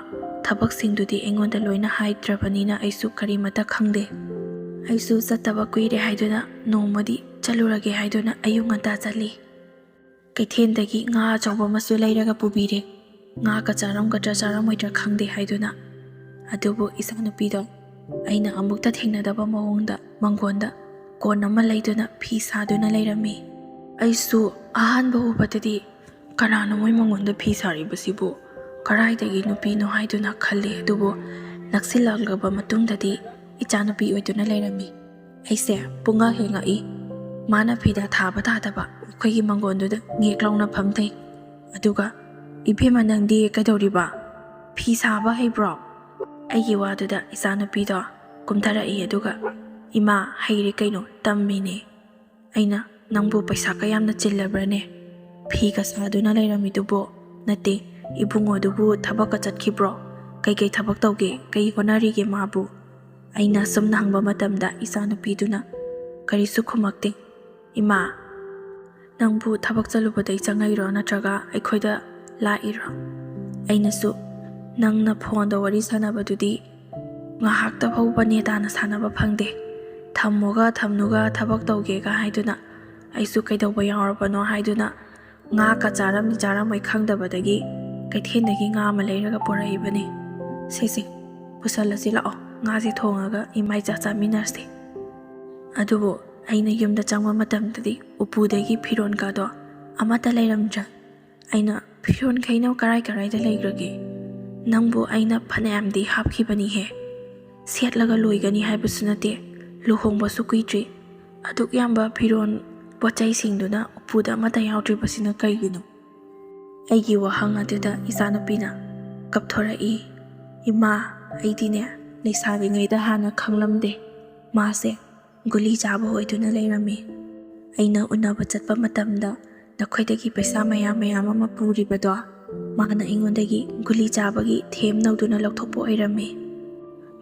ꯊꯕꯛꯁꯤꯡꯗꯨꯗꯤ ꯑꯩꯉꯣꯟꯗ ꯂꯣꯏꯅ ꯍꯥꯏꯗ꯭ꯔꯕꯅꯤꯅ ꯑꯩꯁꯨ ꯀꯔꯤꯃꯠꯇ ꯈꯪꯗꯦ꯫ ꯑꯩꯁꯨ ꯆꯠꯇꯕ ꯀꯨꯏꯔꯦ ꯍꯥꯏꯗꯨꯅ ꯅꯣꯡꯃꯗꯤ ꯆꯠꯂꯨꯔꯒꯦ ꯍꯥꯏꯗꯨꯅ ꯑꯌꯨꯛ ꯉꯟꯇꯥ ꯆꯠꯂꯤ꯫ ꯀꯩꯊꯦꯜꯗꯒꯤ ꯉꯥ ꯑꯆꯧꯕ ꯑꯃꯁꯨ ꯂꯩꯔꯒ ꯄꯨꯕꯤꯔꯦ꯫ ꯉꯥꯒ ꯆꯥꯔꯝꯒꯗ꯭ꯔꯥ ꯆꯥꯔꯝꯃꯣꯏꯗ꯭ꯔꯥ ꯈꯪꯗꯦ ꯍꯥꯏꯗꯨꯅ꯫ ꯑꯗꯨꯕꯨ ꯏꯆꯥꯅꯨꯄꯤꯗꯣ ꯑꯩꯅ ꯑꯃꯨꯛꯇ ꯊꯦꯡꯅꯗꯕ ꯃꯑꯣꯡꯗ ꯃꯪꯒꯣꯟꯗ ꯀꯣꯟ ꯑꯃ ꯂꯩꯗꯨꯅ ꯐꯤ ꯁꯥꯗꯨꯅ ꯂꯩꯔꯝꯃꯤ꯫ ꯑꯩꯁꯨ ꯑꯍꯥꯟꯕ ꯎꯕꯗꯗꯤ ꯀꯅꯥꯅꯣ ꯃꯣꯏ ꯃꯉꯣꯟꯗ ꯐꯤ ꯁꯥꯔꯤꯕꯁꯤꯕꯨ? ꯀꯔꯥꯏꯗꯒꯤ ꯅꯨꯄꯤꯅꯣ ꯍꯥꯏꯗꯨꯅ ꯈꯜꯂꯤ꯫ ꯑꯗꯨꯕꯨ ꯅꯛꯁꯤꯜꯂꯛꯂꯕ ꯃꯇꯨꯡꯗꯗꯤ ꯏꯆꯥꯅꯨꯄꯤ ꯑꯣꯏꯗꯨꯅ ꯂꯩꯔꯝꯃꯤ꯫ ꯑꯩꯁꯦ ꯄꯨꯡꯉꯛ ꯍꯦꯛ ꯉꯛꯏ꯫ ꯃꯥꯅ ꯐꯤꯗꯥ ꯊꯥꯕ ꯊꯥꯗꯕ ꯑꯩꯈꯣꯏꯒꯤ ꯃꯪꯒꯣꯟꯗꯨꯗ ꯉꯦꯛ ꯂꯥꯎꯅ ꯐꯝꯊꯩ꯫ ꯑꯗꯨꯒ, "ꯏꯕꯦꯝꯃ, ꯅꯪꯗꯤ ꯀꯩꯗꯧꯔꯤꯕ? ꯐꯤ ꯁꯥꯕ ꯍꯩꯕ꯭ꯔꯣ?" ꯑꯩꯒꯤ ꯋꯥꯗꯨꯗ ꯏꯆꯥꯅꯨꯄꯤꯗꯣ ꯀꯨꯝꯊꯔꯛꯏ꯫ ꯑꯗꯨꯒ, "ꯏꯃꯥ, ꯍꯩꯔꯦ ꯀꯩꯅꯣ, ꯇꯝꯃꯤꯅꯦ꯫" ꯑꯩꯅ, "ꯅꯪꯕꯨ ꯄꯩꯁꯥ ꯀꯌꯥꯝꯅ ꯆꯤꯜꯂꯕ꯭ꯔꯅꯦ? ꯐꯤꯒ ꯁꯥꯗꯨꯅ ꯂꯩꯔꯝꯃꯤꯗꯨꯕꯨ? ꯅꯠꯇꯦ, ꯏꯕꯨꯡꯉꯣꯗꯨꯕꯨ ꯊꯕꯛꯀ ꯆꯠꯈꯤꯕ꯭ꯔꯣ? ꯀꯩꯀꯩ ꯊꯕꯛ ꯇꯧꯒꯦ? ꯀꯩ ꯍꯣꯠꯅꯔꯤꯒꯦ ꯃꯥꯕꯨ?" ꯑꯩꯅ ꯁꯨꯝꯅ ꯍꯪꯕ ꯃꯇꯝꯗ ꯏꯆꯥꯅꯨꯄꯤꯗꯨꯅ ꯀꯔꯤꯁꯨ ꯈꯨꯝꯃꯛꯇꯦ꯫ "ꯏꯃꯥ, ꯅꯪꯕꯨ ꯊꯕꯛ ꯆꯠꯂꯨꯕꯗꯩ ꯆꯪꯉꯛꯏꯔꯣ, ꯅꯠꯇ꯭ꯔꯒ ꯑꯩꯈꯣꯏꯗ ꯂꯥꯛꯏꯔꯣ?" ꯑꯩꯅꯁꯨ, "ꯅꯪꯅ ꯐꯣꯟꯗ ꯋꯥꯔꯤ ꯁꯥꯟꯅꯕꯗꯨꯗꯤ ꯉꯥꯏꯍꯥꯛꯇ ꯐꯥꯎꯕ ꯅꯦ ꯇꯥꯅ ꯁꯥꯟꯅꯕ ꯐꯪꯗꯦ꯫ ꯊꯝꯃꯨꯒ ꯊꯝꯅꯨꯒ ꯊꯕꯛ ꯇꯧꯒꯦꯒ ꯍꯥꯏꯗꯨꯅ ꯑꯩꯁꯨ ꯀꯩꯗꯧꯕ ꯌꯥꯎꯔꯕꯅꯣ ꯍꯥꯏꯗꯨꯅ ꯉꯥꯒ ꯆꯥꯔꯝꯅꯤ ꯆꯥꯔꯝꯃꯣꯏ ꯈꯪꯗꯕꯗꯒꯤ ꯀꯩꯊꯦꯜꯗꯒꯤ ꯉꯥ ꯑꯃ ꯂꯩꯔꯒ ꯄꯨꯔꯛꯏꯕꯅꯤ꯫ ꯁꯦ, ꯁꯦ, ꯄꯨꯁꯜꯂꯁꯤ ꯂꯥꯛꯑꯣ, ꯉꯥꯁꯦ ꯊꯣꯡꯉꯒ ꯏꯃꯥ ꯏꯆꯥ ꯆꯥꯃꯤꯟꯅꯔꯁꯤ꯫" ꯑꯗꯨꯕꯨ ꯑꯩꯅ ꯌꯨꯝꯗ ꯆꯪꯕ ꯃꯇꯝꯗꯗꯤ ꯎꯄꯨꯗꯒꯤ ꯐꯤꯔꯣꯟꯒꯗꯣ ꯑꯃꯠꯇ ꯂꯩꯔꯝꯗ꯭ꯔꯦ꯫ ꯑꯩꯅ, "ꯐꯤꯔꯣꯟꯈꯩꯅ ꯀꯔꯥꯏ ꯀꯔꯥꯏꯗ ꯂꯩꯈ꯭ꯔꯒꯦ? ꯅꯪꯕꯨ ꯑꯩꯅ ꯐꯅꯌꯥꯝꯗꯤ ꯍꯥꯞꯈꯤꯕꯅꯤꯍꯦ꯫ ꯁꯦꯠꯂꯒ ꯂꯣꯏꯒꯅꯤ ꯍꯥꯏꯕꯁꯨ ꯅꯠꯇꯦ, ꯂꯨꯍꯣꯡꯕꯁꯨ ꯀꯨꯏꯗ꯭ꯔꯤ꯫ ꯑꯗꯨꯛ ꯌꯥꯝꯕ ꯐꯤꯔꯣꯟ ꯄꯣꯠꯆꯩꯁꯤꯡꯗꯨꯅ ꯎꯄꯨꯗ ꯑꯃꯠꯇ ꯌꯥꯎꯗ꯭ꯔꯤꯕꯁꯤꯅ ꯀꯩꯒꯤꯅꯣ?" ꯑꯩꯒꯤ ꯋꯥꯍꯪ ꯑꯗꯨꯗ ꯏꯆꯥꯅꯨꯄꯤꯅ ꯀꯞꯊꯣꯔꯛꯏ꯫ "ꯏꯃꯥ, ꯑꯩꯗꯤꯅꯦ, ꯂꯩꯁꯥꯔꯤꯉꯩꯗ ꯍꯥꯟꯅ ꯈꯪꯂꯝꯗꯦ꯫ ꯃꯥꯁꯦ ꯒꯨꯂꯤ ꯆꯥꯕ ꯑꯣꯏꯗꯨꯅ ꯂꯩꯔꯝꯃꯤ꯫ ꯑꯩꯅ ꯎꯅꯕ ꯆꯠꯄ ꯃꯇꯝꯗ ꯅꯈꯣꯏꯗꯒꯤ ꯄꯩꯁꯥ ꯃꯌꯥꯝ ꯃꯌꯥꯝ ꯑꯃ ꯄꯨꯔꯤꯕꯗꯣ ꯃꯥꯅ ꯑꯩꯉꯣꯟꯗꯒꯤ ꯒꯨꯂꯤ ꯆꯥꯕꯒꯤ ꯊꯦꯝ ꯅꯧꯗꯨꯅ ꯂꯧꯊꯣꯛꯄ ꯑꯣꯏꯔꯝꯃꯤ꯫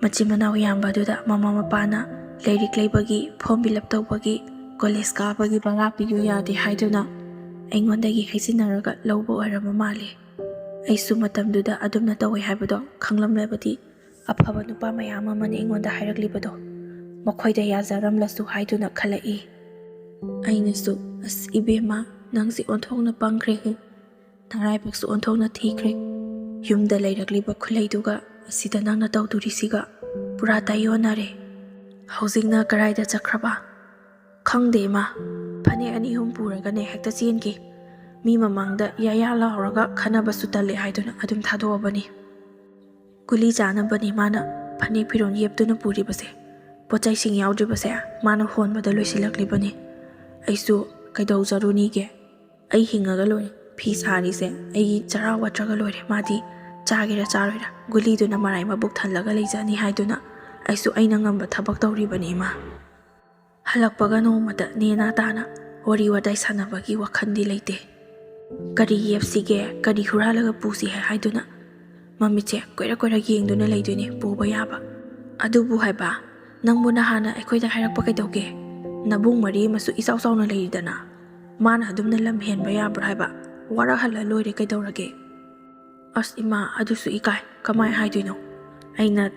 ꯃꯆꯤꯟ ꯃꯅꯥꯎ ꯌꯥꯝꯕꯗꯨꯗ ꯃꯃꯥ ꯃꯄꯥꯅ ꯂꯥꯏꯔꯤꯛ ꯂꯩꯕꯒꯤ, form fill up ꯇꯧꯕꯒꯤ, ꯀꯣꯂꯦꯖ ꯀꯥꯕꯒꯤ ꯚꯔꯥ ꯄꯤꯌꯨ ꯌꯥꯗꯦ ꯍꯥꯏꯗꯨꯅ ꯑꯩꯉꯣꯟꯗꯒꯤ ꯍꯥꯏꯖꯤꯟꯅꯔꯒ ꯂꯧꯕ ꯑꯣꯏꯔꯝꯕ ꯃꯥꯜꯂꯤ꯫ ꯑꯩꯁꯨ ꯃꯇꯝꯗꯨꯗ ꯑꯗꯨꯝꯅ ꯇꯧꯋꯦ ꯍꯥꯏꯕꯗꯣ ꯈꯪꯂꯝꯂꯕꯗꯤ ꯑꯐꯕ ꯅꯨꯄꯥ ꯃꯌꯥꯝ ꯑꯃꯅ ꯑꯩꯉꯣꯟꯗ ꯍꯥꯏꯔꯛꯂꯤꯕꯗꯣ ꯃꯈꯣꯏꯗ ꯌꯥꯖꯔꯝꯂꯁꯨ ꯍꯥꯏꯗꯨꯅ ꯈꯜꯂꯛꯏ꯫ ꯑꯩꯅꯁꯨ, "ꯑꯁ ꯏꯕꯦꯝꯃ, ꯅꯪꯁꯤ ꯑꯣꯟꯊꯣꯛꯅ ꯄꯪꯈ꯭ꯔꯦꯍꯦ꯫ ꯅꯔꯥꯏꯕꯛꯁꯨ ꯑꯣꯟꯊꯣꯛꯅ ꯊꯤꯈ꯭ꯔꯦ꯫ ꯌꯨꯝꯗ ꯂꯩꯔꯛꯂꯤꯕ ꯈꯨꯂꯩꯗꯨꯒ ꯑꯁꯤꯗ ꯅꯪꯅ ꯇꯧꯗꯣꯔꯤꯁꯤꯒ ꯄꯨꯔꯥ ꯇꯥꯏꯑꯣꯟꯅꯔꯦ꯫ ꯍꯧꯖꯤꯛꯅ ꯀꯗꯥꯏꯗ ꯆꯠꯈ꯭ꯔꯕ?" "ꯈꯪꯗꯦ ꯏꯃꯥ, ꯐꯅꯦꯛ ꯑꯅꯤ ꯑꯍꯨꯝ ꯄꯨꯔꯒꯅꯦ ꯍꯦꯛꯇ ꯆꯦꯟꯈꯤ꯫ ꯃꯤ ꯃꯃꯥꯡꯗ ꯌꯥꯌꯥ ꯂꯥꯎꯔꯒ ꯈꯟꯅꯕꯁꯨ ꯇꯜꯂꯦ ꯍꯥꯏꯗꯨꯅ ꯑꯗꯨꯝ ꯊꯥꯗꯣꯛꯑꯕꯅꯤ꯫ ꯒꯨꯂꯤ ꯆꯥꯅꯕꯅꯤ ꯃꯥꯅ ꯐꯅꯦꯛ ꯐꯤꯔꯣꯜ ꯌꯦꯞꯇꯨꯅ ꯄꯨꯔꯤꯕꯁꯦ꯫ ꯄꯣꯠꯆꯩꯁꯤꯡ ꯌꯥꯎꯗ꯭ꯔꯤꯕꯁꯦ ꯃꯥꯅ ꯍꯣꯟꯕꯗ ꯂꯣꯏꯁꯤꯜꯂꯛꯂꯤꯕꯅꯤ꯫ ꯑꯩꯁꯨ ꯀꯩꯗꯧꯖꯔꯨꯅꯤꯒꯦ? ꯑꯩ ꯍꯤꯡꯉꯒ ꯂꯣꯏꯔꯦ꯫ ꯐꯤ ꯁꯥꯔꯤꯁꯦ ꯑꯩꯒꯤ ꯆꯔꯥ ꯋꯥꯠꯇ꯭ꯔꯒ ꯂꯣꯏꯔꯦ꯫ ꯃꯥꯗꯤ ꯆꯥꯒꯦꯔꯥ ꯆꯥꯔꯣꯏꯔꯥ, ꯒꯨꯂꯤꯗꯨꯅ ꯃꯔꯥꯏ ꯃꯕꯨꯛ ꯊꯜꯂꯒ ꯂꯩꯖꯅꯤ ꯍꯥꯏꯗꯨꯅ ꯑꯩꯁꯨ ꯑꯩꯅ ꯉꯝꯕ ꯊꯕꯛ ꯇꯧꯔꯤꯕꯅꯤ ꯏꯃꯥ꯫ ꯍꯜꯂꯛꯄꯒ ꯅꯣꯡꯃꯇ ꯅꯦꯅꯥ ꯇꯥꯅ ꯋꯥꯔꯤ ꯋꯥꯇꯥꯏ ꯁꯥꯟꯅꯕꯒꯤ ꯋꯥꯈꯜꯗꯤ ꯂꯩꯇꯦ꯫ ꯀꯔꯤ ꯌꯦꯞꯁꯤꯒꯦ, ꯀꯔꯤ ꯍꯨꯔꯥꯜꯂꯒ ꯄꯨꯁꯤ ꯍꯥꯏ ꯍꯥꯏꯗꯨꯅ ꯃꯃꯤꯠꯁꯦ ꯀꯣꯏꯔꯛ ꯀꯣꯏꯔꯛ ꯌꯦꯡꯗꯨꯅ ꯂꯩꯗꯣꯏꯅꯦ ꯄꯨꯕ ꯌꯥꯕ꯫ ꯑꯗꯨꯕꯨ ꯍꯥꯏꯕ, ꯅꯪꯕꯨ ꯅꯍꯥꯟꯅ ꯑꯩꯈꯣꯏꯗ ꯍꯥꯏꯔꯛꯄ ꯀꯩꯗꯧꯒꯦ? ꯅꯕꯨꯡ ꯃꯔꯤ ꯑꯃꯁꯨ ꯏꯆꯥꯎ ꯆꯥꯎꯅ ꯂꯩꯔꯤꯗꯅ, ꯃꯥꯅ ꯑꯗꯨꯝꯅ ꯂꯝ ꯍꯦꯟꯕ ꯌꯥꯕ꯭ꯔꯥ ꯍꯥꯏꯕ? ꯋꯥꯔꯛꯍꯜꯂ ꯂꯣꯏꯔꯦ ꯀꯩꯗꯧꯔꯒꯦ? ꯑꯁ ꯏꯃꯥ, ꯑꯗꯨꯁꯨ ꯏꯀꯥꯏ꯫ ꯀꯃꯥꯏ ꯍꯥꯏꯗꯣꯏꯅꯣ? ꯑꯩꯅ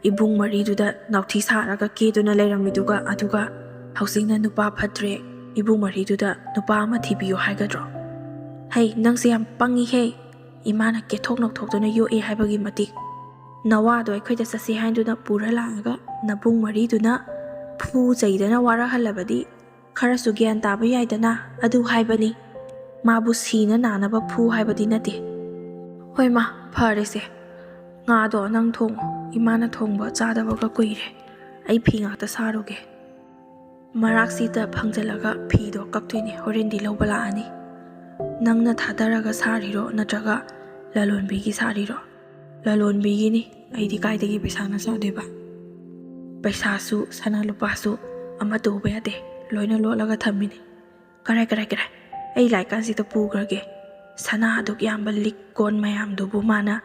ꯏꯕꯨꯡ ꯃꯔꯤꯗꯨꯗ ꯅꯥꯎꯊꯤ ꯁꯥꯔꯒ ꯀꯦꯗꯨꯅ ꯂꯩꯔꯝꯃꯤꯗꯨꯒ, ꯑꯗꯨꯒ ꯍꯧꯖꯤꯛꯅ ꯅꯨꯄꯥ ꯐꯠꯇ꯭ꯔꯦ, ꯏꯕꯨꯡ ꯃꯔꯤꯗꯨꯗ ꯅꯨꯄꯥ ꯑꯃ ꯊꯤꯕꯤꯌꯨ ꯍꯥꯏꯒꯗ꯭ꯔꯣ? ꯍꯩ, ꯅꯪꯁꯦ ꯌꯥꯝ ꯄꯪꯉꯤꯍꯦ! ꯏꯃꯥꯅ ꯀꯦꯊꯣꯛ ꯅꯧꯊꯣꯛꯇꯨꯅ ꯌꯣꯛꯑꯦ ꯍꯥꯏꯕꯒꯤ ꯃꯇꯤꯛ꯫ ꯅꯋꯥꯗꯣ ꯑꯩꯈꯣꯏꯗ ꯆꯠꯁꯦ ꯍꯥꯏꯗꯨꯅ ꯄꯨꯔ ꯂꯥꯛꯑꯒ ꯅꯕꯨꯡ ꯃꯔꯤꯗꯨꯅ ꯐꯨ ꯆꯩꯗꯅ ꯋꯥꯔꯛꯍꯜꯂꯕꯗꯤ ꯈꯔꯁꯨ ꯒ꯭ꯌꯥꯟ ꯇꯥꯕ ꯌꯥꯏꯗꯅ, ꯑꯗꯨ ꯍꯥꯏꯕꯅꯤ꯫ ꯃꯥꯕꯨ ꯁꯤꯅ ꯅꯥꯅꯕ ꯐꯨ ꯍꯥꯏꯕꯗꯤ ꯅꯠꯇꯦ꯫ ꯍꯣꯏ ꯃꯥ, ꯐꯔꯦꯁꯦ꯫ ꯉꯥꯗꯣ ꯅꯪ ꯊꯣꯡꯉꯣ, ꯏꯃꯥꯅ ꯊꯣꯡꯕ ꯆꯥꯗꯕꯒ ꯀꯨꯏꯔꯦ꯫ ꯑꯩ ꯐꯤ ꯉꯥꯛꯇ ꯁꯥꯔꯨꯒꯦ꯫ ꯃꯔꯥꯛꯁꯤꯗ ꯐꯪꯖꯜꯂꯒ ꯐꯤꯗꯣ ꯀꯛꯇꯣꯏꯅꯦ, ꯍꯣꯔꯦꯟꯗꯤ ꯂꯧꯕ ꯂꯥꯛꯑꯅꯤ꯫ ꯅꯪꯅ ꯊꯥꯗꯔꯒ ꯁꯥꯔꯤꯔꯣ ꯅꯠꯇ꯭ꯔꯒ ꯂꯂꯣꯟꯕꯤꯒꯤ ꯁꯥꯔꯤꯔꯣ? ꯂꯂꯣꯟꯕꯤꯒꯤꯅꯤ, ꯑꯩꯗꯤ ꯀꯥꯏꯗꯒꯤ ꯄꯩꯁꯥꯅ ꯁꯥꯗꯣꯏꯕ? ꯄꯩꯁꯥꯁꯨ ꯁꯅꯥ ꯂꯨꯄꯥꯁꯨ ꯑꯃꯠꯇ ꯎꯕ ꯌꯥꯗꯦ, ꯂꯣꯏꯅ ꯂꯣꯠꯂꯒ ꯊꯝꯃꯤꯅꯤ꯫ ꯀꯔꯥꯏ, ꯀꯔꯥꯏ, ꯀꯔꯥꯏ? ꯑꯩ ꯂꯥꯛꯏꯀꯥꯟꯁꯤꯗ ꯄꯨꯈ꯭ꯔꯒꯦ꯫ ꯁꯅꯥ ꯑꯗꯨꯛ ꯌꯥꯝꯕ ꯂꯤꯛ ꯀꯣꯟ ꯃꯌꯥꯝꯗꯨꯕꯨ ꯃꯥꯅ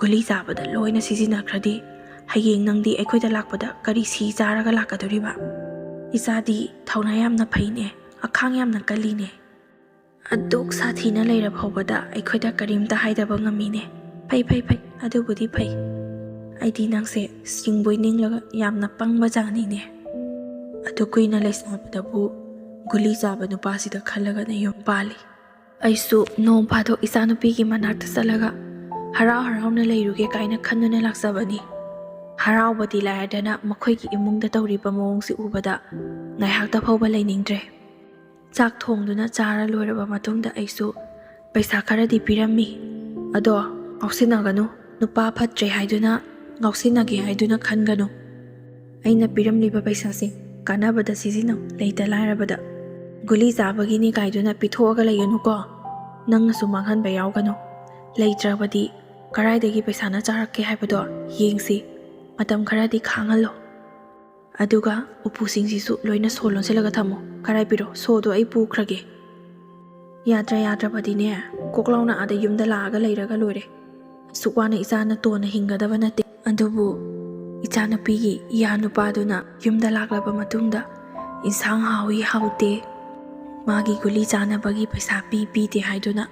ꯒꯨꯂꯤ ꯆꯥꯕꯗ ꯂꯣꯏꯅ ꯁꯤꯖꯤꯟꯅꯈ꯭ꯔꯗꯤ, ꯍꯌꯦꯡ ꯅꯪꯗꯤ ꯑꯩꯈꯣꯏꯗ ꯂꯥꯛꯄꯗ ꯀꯔꯤ ꯁꯤ ꯆꯥꯔꯒ ꯂꯥꯛꯀꯗꯧꯔꯤꯕ? ꯏꯆꯥꯗꯤ ꯊꯧꯅꯥ ꯌꯥꯝꯅ ꯐꯩꯅꯦ, ꯑꯈꯥꯡ ꯌꯥꯝꯅ ꯀꯜꯂꯤꯅꯦ꯫ ꯑꯗꯨꯛ ꯁꯥꯊꯤꯅ ꯂꯩꯔ ꯐꯥꯎꯕꯗ ꯑꯩꯈꯣꯏꯗ ꯀꯔꯤꯝꯇ ꯍꯥꯏꯗꯕ ꯉꯝꯃꯤꯅꯦ꯫ ꯐꯩ, ꯐꯩ, ꯐꯩ, ꯑꯗꯨꯕꯨꯗꯤ ꯐꯩ꯫ ꯑꯩꯗꯤ ꯅꯪꯁꯦ ꯁꯤꯡꯕꯣꯏ ꯅꯤꯡꯂꯒ ꯌꯥꯝꯅ ꯄꯪꯕ ꯖꯥꯠꯅꯤꯅꯦ꯫ ꯑꯗꯨ ꯀꯨꯏꯅ ꯂꯩꯁꯥꯕꯗꯕꯨ ꯒꯨꯂꯤ ꯆꯥꯕ ꯅꯨꯄꯥꯁꯤꯗ ꯈꯜꯂꯒꯅ ꯌꯨꯝ ꯄꯥꯜꯂꯤ꯫ ꯑꯩꯁꯨ ꯅꯣꯡ ꯐꯥꯗꯣꯛ ꯏꯆꯥꯅꯨꯄꯤꯒꯤ ꯃꯅꯥꯛꯇ ꯆꯠꯂꯒ ꯍꯔꯥꯎ ꯍꯔꯥꯎꯅ ꯂꯩꯔꯨꯒꯦ ꯀꯥꯏꯅ ꯈꯟꯗꯨꯅ ꯂꯥꯛꯆꯕꯅꯤ꯫ ꯍꯔꯥꯎꯕꯗꯤ ꯂꯥꯏꯔꯗꯅ ꯃꯈꯣꯏꯒꯤ ꯏꯃꯨꯡꯗ ꯇꯧꯔꯤꯕ ꯃꯑꯣꯡꯁꯤ ꯎꯕꯗ ꯉꯥꯏꯍꯥꯛꯇ ꯐꯥꯎꯕ ꯂꯩꯅꯤꯡꯗ꯭ꯔꯦ꯫ ꯆꯥꯛ ꯊꯣꯡꯗꯨꯅ ꯆꯥꯔ ꯂꯣꯏꯔꯕ ꯃꯇꯨꯡꯗ ꯑꯩꯁꯨ ꯄꯩꯁꯥ ꯈꯔꯗꯤ ꯄꯤꯔꯝꯃꯤ꯫ ꯑꯗꯣ ꯉꯥꯎꯁꯤꯟꯅꯒꯅꯨ, ꯅꯨꯄꯥ ꯐꯠꯇ꯭ꯔꯦ ꯍꯥꯏꯗꯨꯅ, ꯉꯥꯎꯁꯤꯟꯅꯒꯦ ꯍꯥꯏꯗꯨꯅ ꯈꯟꯒꯅꯨ꯫ ꯑꯩꯅ ꯄꯤꯔꯝꯂꯤꯕ ꯄꯩꯁꯥꯁꯦ ꯀꯥꯟꯅꯕꯗ ꯁꯤꯖꯤꯟꯅꯧ, ꯂꯩꯇ ꯂꯥꯏꯔꯕꯗ꯫ ꯒꯨꯂꯤ ꯆꯥꯕꯒꯤꯅꯤ ꯀꯥꯏꯗꯨꯅ ꯄꯤꯊꯣꯛꯑꯒ ꯂꯩꯒꯅꯨꯀꯣ꯫ ꯅꯪꯅꯁꯨ ꯃꯥꯡꯍꯟꯕ ꯌꯥꯎꯒꯅꯨ꯫ ꯂꯩꯇ꯭ꯔꯕꯗꯤ ꯀꯔꯥꯏꯗꯒꯤ ꯄꯩꯁꯥꯅ ꯆꯥꯔꯛꯀꯦ ꯍꯥꯏꯕꯗꯣ ꯌꯦꯡꯁꯤ꯫ ꯃꯇꯝ ꯈꯔꯗꯤ ꯈꯥꯡꯍꯜꯂꯣ꯫ ꯑꯗꯨꯒ ꯎꯄꯨꯁꯤꯡꯁꯤꯁꯨ ꯂꯣꯏꯅ ꯁꯣ ꯂꯣꯟꯁꯤꯜꯂꯒ ꯊꯝꯃꯣ꯫ ꯀꯔꯥꯏ ꯄꯤꯔꯣ? ꯁꯣꯗꯣ ꯑꯩ ꯄꯨꯈ꯭ꯔꯒꯦ꯫ ꯌꯥꯗ꯭ꯔ ꯌꯥꯗ꯭ꯔꯕꯗꯤꯅꯦ, ꯀꯣꯛ ꯂꯥꯎꯅ ꯑꯥꯗ ꯌꯨꯝꯗ ꯂꯥꯛꯑꯒ ꯂꯩꯔꯒ ꯂꯣꯏꯔꯦ꯫ ꯑꯁꯨꯛ ꯋꯥꯅ ꯏꯆꯥ ꯅꯇꯣꯟꯅ ꯍꯤꯡꯒꯗꯕ ꯅꯠꯇꯦ꯫ ꯑꯗꯨꯕꯨ ꯏꯆꯥꯅꯨꯄꯤꯒꯤ ꯏꯌꯥ ꯅꯨꯄꯥꯗꯨꯅ ꯌꯨꯝꯗ ꯂꯥꯛꯂꯕ ꯃꯇꯨꯡꯗ ꯏꯟꯁꯥꯡ ꯍꯥꯎꯏ ꯍꯥꯎꯇꯦ, ꯃꯥꯒꯤ ꯒꯨꯂꯤ ꯆꯥꯅꯕꯒꯤ ꯄꯩꯁꯥ ꯄꯤ ꯄꯤꯗꯦ ꯍꯥꯏꯗꯨꯅ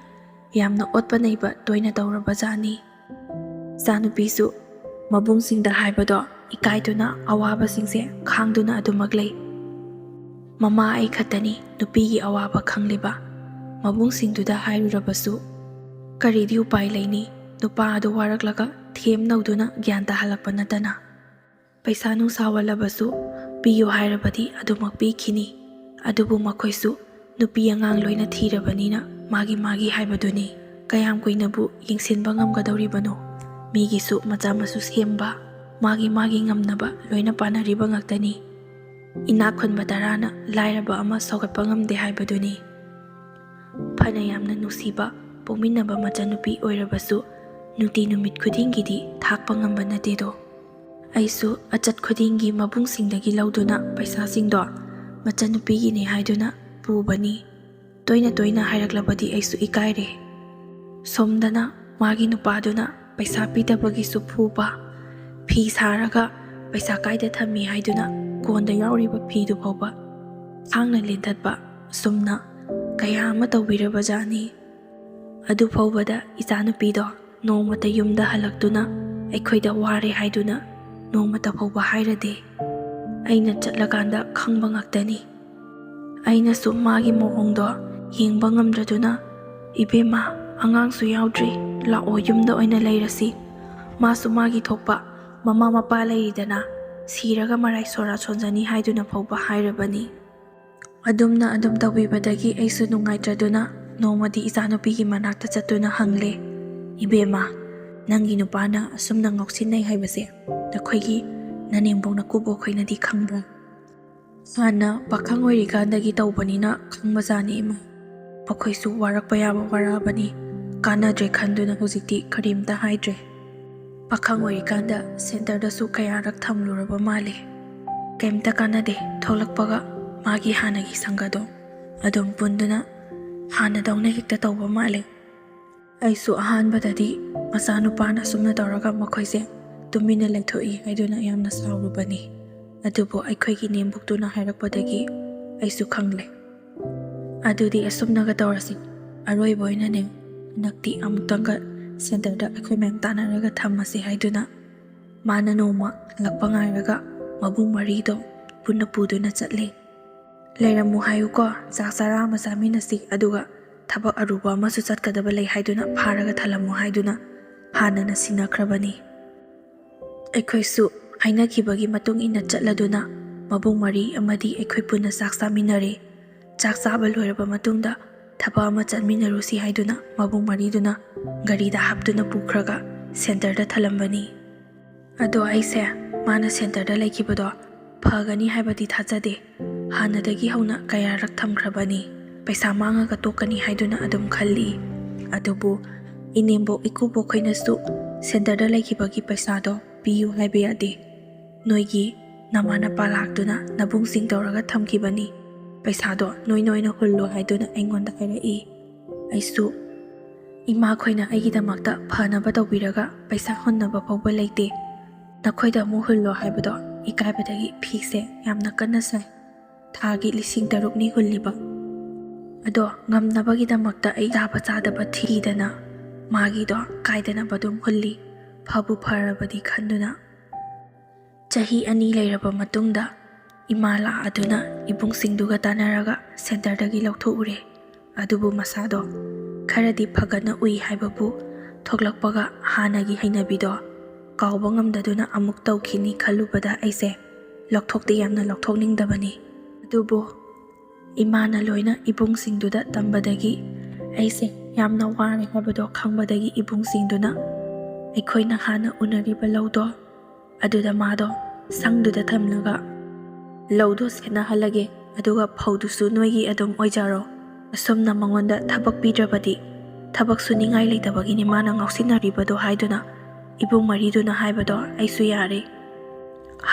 ꯌꯥꯝꯅ ꯑꯣꯠꯄ ꯅꯩꯕ ꯇꯣꯏꯅ ꯇꯧꯔꯕꯖꯥꯠꯅꯤ꯫ ꯏꯆꯥꯅꯨꯄꯤꯁꯨ ꯃꯕꯨꯡꯁꯤꯡꯗ ꯍꯥꯏꯕꯗꯣ ꯏꯀꯥꯏꯗꯨꯅ ꯑꯋꯥꯕꯁꯤꯡꯁꯦ ꯈꯥꯡꯗꯨꯅ ꯑꯗꯨꯃꯛ ꯂꯩ꯫ ꯃꯃꯥ ꯑꯩ ꯈꯛꯇꯅꯤ ꯅꯨꯄꯤꯒꯤ ꯑꯋꯥꯕ ꯈꯪꯂꯤꯕ꯫ ꯃꯕꯨꯡꯁꯤꯡꯗꯨꯗ ꯍꯥꯏꯔꯨꯔꯕꯁꯨ ꯀꯔꯤꯗꯤ ꯎꯄꯥꯏ ꯂꯩꯅꯤ? ꯅꯨꯄꯥ ꯑꯗꯨ ꯋꯥꯔꯛꯂꯒ ꯊꯦꯝ ꯅꯧꯗꯨꯅ ꯒ꯭ꯌꯥꯟ ꯇꯥꯍꯜꯂꯛꯄ ꯅꯠꯇꯅ꯫ ꯄꯩꯁꯥ ꯅꯨꯡꯁꯥ ꯋꯥꯠꯂꯕꯁꯨ ꯄꯤꯌꯨ ꯍꯥꯏꯔꯕꯗꯤ ꯑꯗꯨꯃꯛ ꯄꯤꯈꯤꯅꯤ꯫ ꯑꯗꯨꯕꯨ ꯃꯈꯣꯏꯁꯨ ꯅꯨꯄꯤ ꯑꯉꯥꯡ ꯂꯣꯏꯅ ꯊꯤꯔꯕꯅꯤꯅ ꯃꯥꯒꯤ ꯃꯥꯒꯤ ꯍꯥꯏꯕꯗꯨꯅꯤ꯫ ꯀꯌꯥꯝ ꯀꯨꯏꯅꯕꯨ ꯌꯦꯡꯁꯤꯟꯕ ꯉꯝꯒꯗꯧꯔꯤꯕꯅꯣ? ꯃꯤꯒꯤꯁꯨ ꯃꯆꯥ ꯃꯁꯨ ꯁꯦꯝꯕ, ꯃꯥꯒꯤ ꯃꯥꯒꯤ ꯉꯝꯅꯕ ꯂꯣꯏꯅ ꯄꯥꯅꯔꯤꯕ ꯉꯥꯛꯇꯅꯤ꯫ ꯏꯅꯥꯛ ꯈꯨꯟꯕ ꯇꯔꯥꯅ ꯂꯥꯏꯔꯕ ꯑꯃ ꯁꯧꯒꯠꯄ ꯉꯝꯗꯦ ꯍꯥꯏꯕꯗꯨꯅꯤ꯫ ꯐꯅ ꯌꯥꯝꯅ ꯅꯨꯡꯁꯤꯕ ꯄꯣꯛꯃꯤꯟꯅꯕ ꯃꯆꯥꯅꯨꯄꯤ ꯑꯣꯏꯔꯕꯁꯨ ꯅꯨꯡꯇꯤ ꯅꯨꯃꯤꯠ ꯈꯨꯗꯤꯡꯒꯤꯗꯤ ꯊꯥꯛꯄ ꯉꯝꯕ ꯅꯠꯇꯦꯗꯣ꯫ ꯑꯩꯁꯨ ꯑꯆꯠ ꯈꯨꯗꯤꯡꯒꯤ ꯃꯕꯨꯡꯁꯤꯡꯗꯒꯤ ꯂꯧꯗꯨꯅ ꯄꯩꯁꯥꯁꯤꯡꯗꯣ ꯃꯆꯟꯅꯨꯄꯤꯒꯤꯅꯤ ꯍꯥꯏꯗꯨꯅ ꯄꯨꯕꯅꯤ꯫ ꯇꯣꯏꯅ ꯇꯣꯏꯅ ꯍꯥꯏꯔꯛꯂꯕꯗꯤ ꯑꯩꯁꯨ ꯏꯀꯥꯏꯔꯦ꯫ ꯁꯣꯝꯗꯅ ꯃꯥꯒꯤ ꯅꯨꯄꯥꯗꯨꯅ ꯄꯩꯁꯥ ꯄꯤꯗꯕꯒꯤꯁꯨ ꯐꯨꯕ, ꯐꯤ ꯁꯥꯔꯒ ꯄꯩꯁꯥ ꯀꯥꯏꯗ ꯊꯝꯃꯤ ꯍꯥꯏꯗꯨꯅ ꯀꯣꯟꯗ ꯌꯥꯎꯔꯤꯕ ꯐꯤꯗꯨ ꯐꯥꯎꯕ ꯈꯥꯡꯅ ꯂꯦꯟꯊꯠꯄ, ꯑꯁꯨꯝꯅ ꯀꯌꯥ ꯑꯃ ꯇꯧꯕꯤꯔꯕꯖꯥꯠꯅꯤ꯫ ꯑꯗꯨ ꯐꯥꯎꯕꯗ ꯏꯆꯥꯅꯨꯄꯤꯗꯣ ꯅꯣꯡꯃꯇ ꯌꯨꯝꯗ ꯍꯜꯂꯛꯇꯨꯅ ꯑꯩꯈꯣꯏꯗ ꯋꯥꯔꯦ ꯍꯥꯏꯗꯨꯅ ꯅꯣꯡꯃꯇ ꯐꯥꯎꯕ ꯍꯥꯏꯔꯗꯦ꯫ ꯑꯩꯅ ꯆꯠꯂꯀꯥꯟꯗ ꯈꯪꯕ ꯉꯥꯛꯇꯅꯤ꯫ ꯑꯩꯅꯁꯨ ꯃꯥꯒꯤ ꯃꯑꯣꯡꯗꯣ ꯌꯦꯡꯕ ꯉꯝꯗ꯭ꯔꯗꯨꯅ, "ꯏꯕꯦꯝꯃ, ꯑꯉꯥꯡꯁꯨ ꯌꯥꯎꯗ꯭ꯔꯤ, ꯂꯥꯛꯑꯣ, ꯌꯨꯝꯗ ꯑꯣꯏꯅ ꯂꯩꯔꯁꯤ꯫ ꯃꯥꯁꯨ ꯃꯥꯒꯤ ꯊꯣꯛꯄ ꯃꯃꯥ ꯃꯄꯥ ꯂꯩꯔꯤꯗꯅ, ꯁꯤꯔꯒ ꯃꯔꯥꯏ ꯁꯣꯔꯥ ꯁꯣꯟꯖꯅꯤ ꯍꯥꯏꯗꯨꯅ ꯐꯥꯎꯕ ꯍꯥꯏꯔꯕꯅꯤ꯫ ꯑꯗꯨꯝꯅ ꯑꯗꯨꯝ ꯇꯧꯕꯤꯕꯗꯒꯤ ꯑꯩꯁꯨ ꯅꯨꯡꯉꯥꯏꯇ꯭ꯔꯗꯨꯅ ꯅꯣꯡꯃꯗꯤ ꯏꯆꯥꯅꯨꯄꯤꯒꯤ ꯃꯅꯥꯛꯇ ꯆꯠꯇꯨꯅ ꯍꯪꯂꯦ, "ꯏꯕꯦꯝꯃ, ꯅꯪꯒꯤ ꯅꯨꯄꯥꯅ ꯑꯁꯨꯝꯅ ꯉꯥꯎꯁꯤꯟꯅꯩ ꯍꯥꯏꯕꯁꯦ ꯅꯈꯣꯏꯒꯤ ꯅꯅꯦꯝꯕꯣꯛ ꯅꯀꯨꯕꯣꯛꯈꯣꯏꯅꯗꯤ ꯈꯪꯕ꯭ꯔꯥ?" ꯍꯥꯟꯅ ꯄꯥꯈꯪ ꯑꯣꯏꯔꯤꯀꯥꯟꯗꯒꯤ ꯇꯧꯕꯅꯤꯅ ꯈꯪꯕꯖꯥꯠꯅꯤ ꯏꯃꯥ꯫ ꯃꯈꯣꯏꯁꯨ ꯋꯥꯔꯛꯄ ꯌꯥꯕ ꯋꯥꯔꯛꯑꯕꯅꯤ, ꯀꯥꯟꯅꯗ꯭ꯔꯦ ꯈꯟꯗꯨꯅ ꯍꯧꯖꯤꯛꯇꯤ ꯀꯔꯤꯝꯇ ꯍꯥꯏꯗ꯭ꯔꯦ꯫ ꯄꯥꯈꯪ ꯑꯣꯏꯔꯤꯀꯥꯟꯗ ꯁꯦꯟꯇꯔꯗꯁꯨ ꯀꯌꯥꯔꯛ ꯊꯝꯂꯨꯔꯕ ꯃꯥꯜꯂꯦ꯫ ꯀꯩꯝꯇ ꯀꯥꯟꯅꯗꯦ꯫ ꯊꯣꯛꯂꯛꯄꯒ ꯃꯥꯒꯤ ꯍꯥꯟꯅꯒꯤ ꯁꯪꯒꯗꯣ ꯑꯗꯨꯝ ꯄꯨꯟꯗꯨꯅ ꯍꯥꯟꯅꯗꯧꯅ ꯍꯦꯛꯇ ꯇꯧꯕ ꯃꯥꯜꯂꯦ꯫ ꯑꯩꯁꯨ ꯑꯍꯥꯟꯕꯗꯗꯤ ꯃꯆꯥꯅꯨꯄꯥꯅ ꯑꯁꯨꯝꯅ ꯇꯧꯔꯒ ꯃꯈꯣꯏꯁꯦ ꯇꯨꯃꯤꯟꯅ ꯂꯩꯊꯣꯛꯏ ꯍꯥꯏꯗꯨꯅ ꯌꯥꯝꯅ ꯁꯥꯎꯔꯨꯕꯅꯤ꯫ ꯑꯗꯨꯕꯨ ꯑꯩꯈꯣꯏꯒꯤ ꯅꯦꯝꯕꯨꯛꯇꯨꯅ ꯍꯥꯏꯔꯛꯄꯗꯒꯤ ꯑꯩꯁꯨ ꯈꯪꯂꯦ꯫ "ꯑꯗꯨꯗꯤ ꯑꯁꯨꯝꯅꯒ ꯇꯧꯔꯁꯤ, ꯑꯔꯣꯏꯕ ꯑꯣꯏꯅꯅꯦ, ꯍꯟꯗꯛꯇꯤ ꯑꯃꯨꯛꯇꯪꯒ ꯁꯦꯟꯇꯔꯗ ꯑꯩꯈꯣꯏ ꯃꯌꯥꯝ ꯇꯥꯟꯅꯔꯒ ꯊꯝꯃꯁꯤ" ꯍꯥꯏꯗꯨꯅ ꯃꯥꯅ ꯅꯣꯡꯃ ꯍꯜꯂꯛꯄ ꯉꯥꯏꯔꯒ ꯃꯕꯨꯡ ꯃꯔꯤꯗꯣ ꯄꯨꯟꯅ ꯄꯨꯗꯨꯅ ꯆꯠꯂꯦ꯫ "ꯂꯩꯔꯝꯃꯨ ꯍꯥꯏꯌꯨꯀꯣ, ꯆꯥꯛ ꯆꯔꯥ ꯑꯃ ꯆꯥꯃꯤꯟꯅꯁꯤ, ꯑꯗꯨꯒ ꯊꯕꯛ ꯑꯔꯨꯕ ꯑꯃꯁꯨ ꯆꯠꯀꯗꯕ ꯂꯩ ꯍꯥꯏꯗꯨꯅ ꯐꯥꯔꯒ ꯊꯜꯂꯝꯃꯨ" ꯍꯥꯏꯗꯨꯅ ꯍꯥꯟꯅꯅ ꯁꯤꯟꯅꯈ꯭ꯔꯕꯅꯤ꯫ ꯑꯩꯈꯣꯏꯁꯨ ꯍꯥꯏꯅꯈꯤꯕꯒꯤ ꯃꯇꯨꯡ ꯏꯟꯅ ꯆꯠꯂꯗꯨꯅ ꯃꯕꯨꯡ ꯃꯔꯤ ꯑꯃꯗꯤ ꯑꯩꯈꯣꯏ ꯄꯨꯟꯅ ꯆꯥꯛ ꯆꯥꯃꯤꯟꯅꯔꯦ꯫ ꯆꯥꯛ ꯆꯥꯕ ꯂꯣꯏꯔꯕ ꯃꯇꯨꯡꯗ ꯊꯕꯛ ꯑꯃ ꯆꯠꯃꯤꯟꯅꯔꯨꯁꯤ ꯍꯥꯏꯗꯨꯅ ꯃꯕꯨꯡ ꯃꯔꯤꯗꯨꯅ ꯒꯥꯔꯤꯗ ꯍꯥꯞꯇꯨꯅ ꯄꯨꯈ꯭ꯔꯒ ꯁꯦꯟꯇꯔꯗ ꯊꯜꯂꯝꯕꯅꯤ꯫ ꯑꯗꯣ ꯑꯩꯁꯦ ꯃꯥꯅ ꯁꯦꯟꯇꯔꯗ ꯂꯩꯈꯤꯕꯗꯣ ꯐꯒꯅꯤ ꯍꯥꯏꯕꯗꯤ ꯊꯥꯖꯗꯦ꯫ ꯍꯥꯟꯅꯗꯒꯤ ꯍꯧꯅ ꯀꯌꯥꯔꯛ ꯊꯝꯈ꯭ꯔꯕꯅꯤ꯫ ꯄꯩꯁꯥ ꯃꯥꯡꯉꯒ ꯇꯣꯛꯀꯅꯤ ꯍꯥꯏꯗꯨꯅ ꯑꯗꯨꯝ ꯈꯜꯂꯤ꯫ ꯑꯗꯨꯕꯨ ꯏꯅꯦꯝꯕꯣꯛ ꯏꯀꯨꯕꯣꯛꯈꯣꯏꯅꯁꯨ ꯁꯦꯟꯇꯔꯗ ꯂꯩꯈꯤꯕꯒꯤ ꯄꯩꯁꯥꯗꯣ ꯄꯤꯌꯨ ꯍꯥꯏꯕ ꯌꯥꯗꯦ꯫ ꯅꯣꯏꯒꯤ ꯅꯃꯥ ꯅꯄꯥ ꯂꯥꯛꯇꯨꯅ ꯅꯕꯨꯡꯁꯤꯡ ꯇꯧꯔꯒ ꯊꯝꯈꯤꯕꯅꯤ꯫ ꯄꯩꯁꯥꯗꯣ ꯅꯣꯏ ꯅꯣꯏꯅ ꯍꯨꯜꯂꯣ ꯍꯥꯏꯗꯨꯅ ꯑꯩꯉꯣꯟꯗ ꯍꯥꯏꯔꯛꯏ꯫ ꯑꯩꯁꯨ ꯏꯃꯥꯈꯣꯏꯅ ꯑꯩꯒꯤꯗꯃꯛꯇ ꯐꯅꯕ ꯇꯧꯕꯤꯔꯒ ꯄꯩꯁꯥ ꯍꯨꯟꯅꯕ ꯐꯥꯎꯕ ꯂꯩꯇꯦ꯫ ꯅꯈꯣꯏꯗ ꯑꯃꯨꯛ ꯍꯨꯜꯂꯣ ꯍꯥꯏꯕꯗꯣ ꯏꯀꯥꯏꯕꯗꯒꯤ ꯐꯤꯁꯦ ꯌꯥꯝꯅ ꯀꯟꯅ ꯁꯥꯏ꯫ ꯊꯥꯒꯤ ꯂꯤꯁꯤꯡ ꯇꯔꯨꯛꯅꯤ ꯍꯨꯜꯂꯤꯕ꯫ ꯑꯗꯣ ꯉꯝꯅꯕꯒꯤꯗꯃꯛꯇ ꯑꯩ ꯆꯥꯕ ꯆꯥꯗꯕ ꯊꯤꯗꯅ ꯃꯥꯒꯤꯗꯣ ꯀꯥꯏꯗꯅꯕ ꯑꯗꯨꯝ ꯍꯨꯜꯂꯤ꯫ ꯐꯕꯨ ꯐꯔꯕꯗꯤ ꯈꯟꯗꯨꯅ꯫ ꯆꯍꯤ ꯑꯅꯤ ꯂꯩꯔꯕ ꯃꯇꯨꯡꯗ ꯏꯃꯥ ꯂꯥꯛꯑꯗꯨꯅ ꯏꯕꯨꯡꯁꯤꯡꯗꯨꯒ ꯇꯥꯟꯅꯔꯒ ꯁꯦꯟꯇꯔꯗꯒꯤ ꯂꯧꯊꯣꯛꯎꯔꯦ꯫ ꯑꯗꯨꯕꯨ ꯃꯁꯥꯗꯣ ꯈꯔꯗꯤ ꯐꯒꯠꯅ ꯎꯏ ꯍꯥꯏꯕꯕꯨ ꯊꯣꯛꯂꯛꯄꯒ ꯍꯥꯟꯅꯒꯤ ꯍꯩꯅꯕꯤꯗꯣ ꯀꯥꯎꯕ ꯉꯝꯗꯗꯨꯅ ꯑꯃꯨꯛ ꯇꯧꯈꯤꯅꯤ ꯈꯜꯂꯨꯕꯗ ꯑꯩꯁꯦ ꯂꯧꯊꯣꯛꯇꯤ ꯌꯥꯝꯅ ꯂꯧꯊꯣꯛꯅꯤꯡꯗꯕꯅꯤ꯫ ꯑꯗꯨꯕꯨ ꯏꯃꯥꯅ ꯂꯣꯏꯅ ꯏꯕꯨꯡꯁꯤꯡꯗꯨꯗ ꯇꯝꯕꯗꯒꯤ ꯑꯩꯁꯦ ꯌꯥꯝꯅ ꯋꯥꯔꯦ ꯍꯥꯏꯕꯗꯣ ꯈꯪꯕꯗꯒꯤ ꯏꯕꯨꯡꯁꯤꯡꯗꯨꯅ ꯑꯩꯈꯣꯏꯅ ꯍꯥꯟꯅ ꯎꯅꯔꯤꯕ ꯂꯧꯗꯣ ꯑꯗꯨꯗ ꯃꯥꯗꯣ ꯁꯪꯗꯨꯗ ꯊꯝꯂꯒ, "ꯂꯧꯗꯣ ꯁꯦꯟꯅꯍꯜꯂꯒꯦ, ꯑꯗꯨꯒ ꯐꯧꯗꯨꯁꯨ ꯅꯣꯏꯒꯤ ꯑꯗꯨꯝ ꯑꯣꯏꯖꯔꯣ꯫ ꯑꯁꯨꯝꯅ ꯃꯉꯣꯟꯗ ꯊꯕꯛ ꯄꯤꯗ꯭ꯔꯕꯗꯤ ꯊꯕꯛ ꯁꯨꯅꯤꯡꯉꯥꯏ ꯂꯩꯇꯕꯒꯤꯅꯤ ꯃꯥꯅ ꯉꯥꯎꯁꯤꯟꯅꯔꯤꯕꯗꯣ" ꯍꯥꯏꯗꯨꯅ ꯏꯕꯨꯡ ꯃꯔꯤꯗꯨꯅ ꯍꯥꯏꯕꯗꯣ ꯑꯩꯁꯨ ꯌꯥꯔꯦ꯫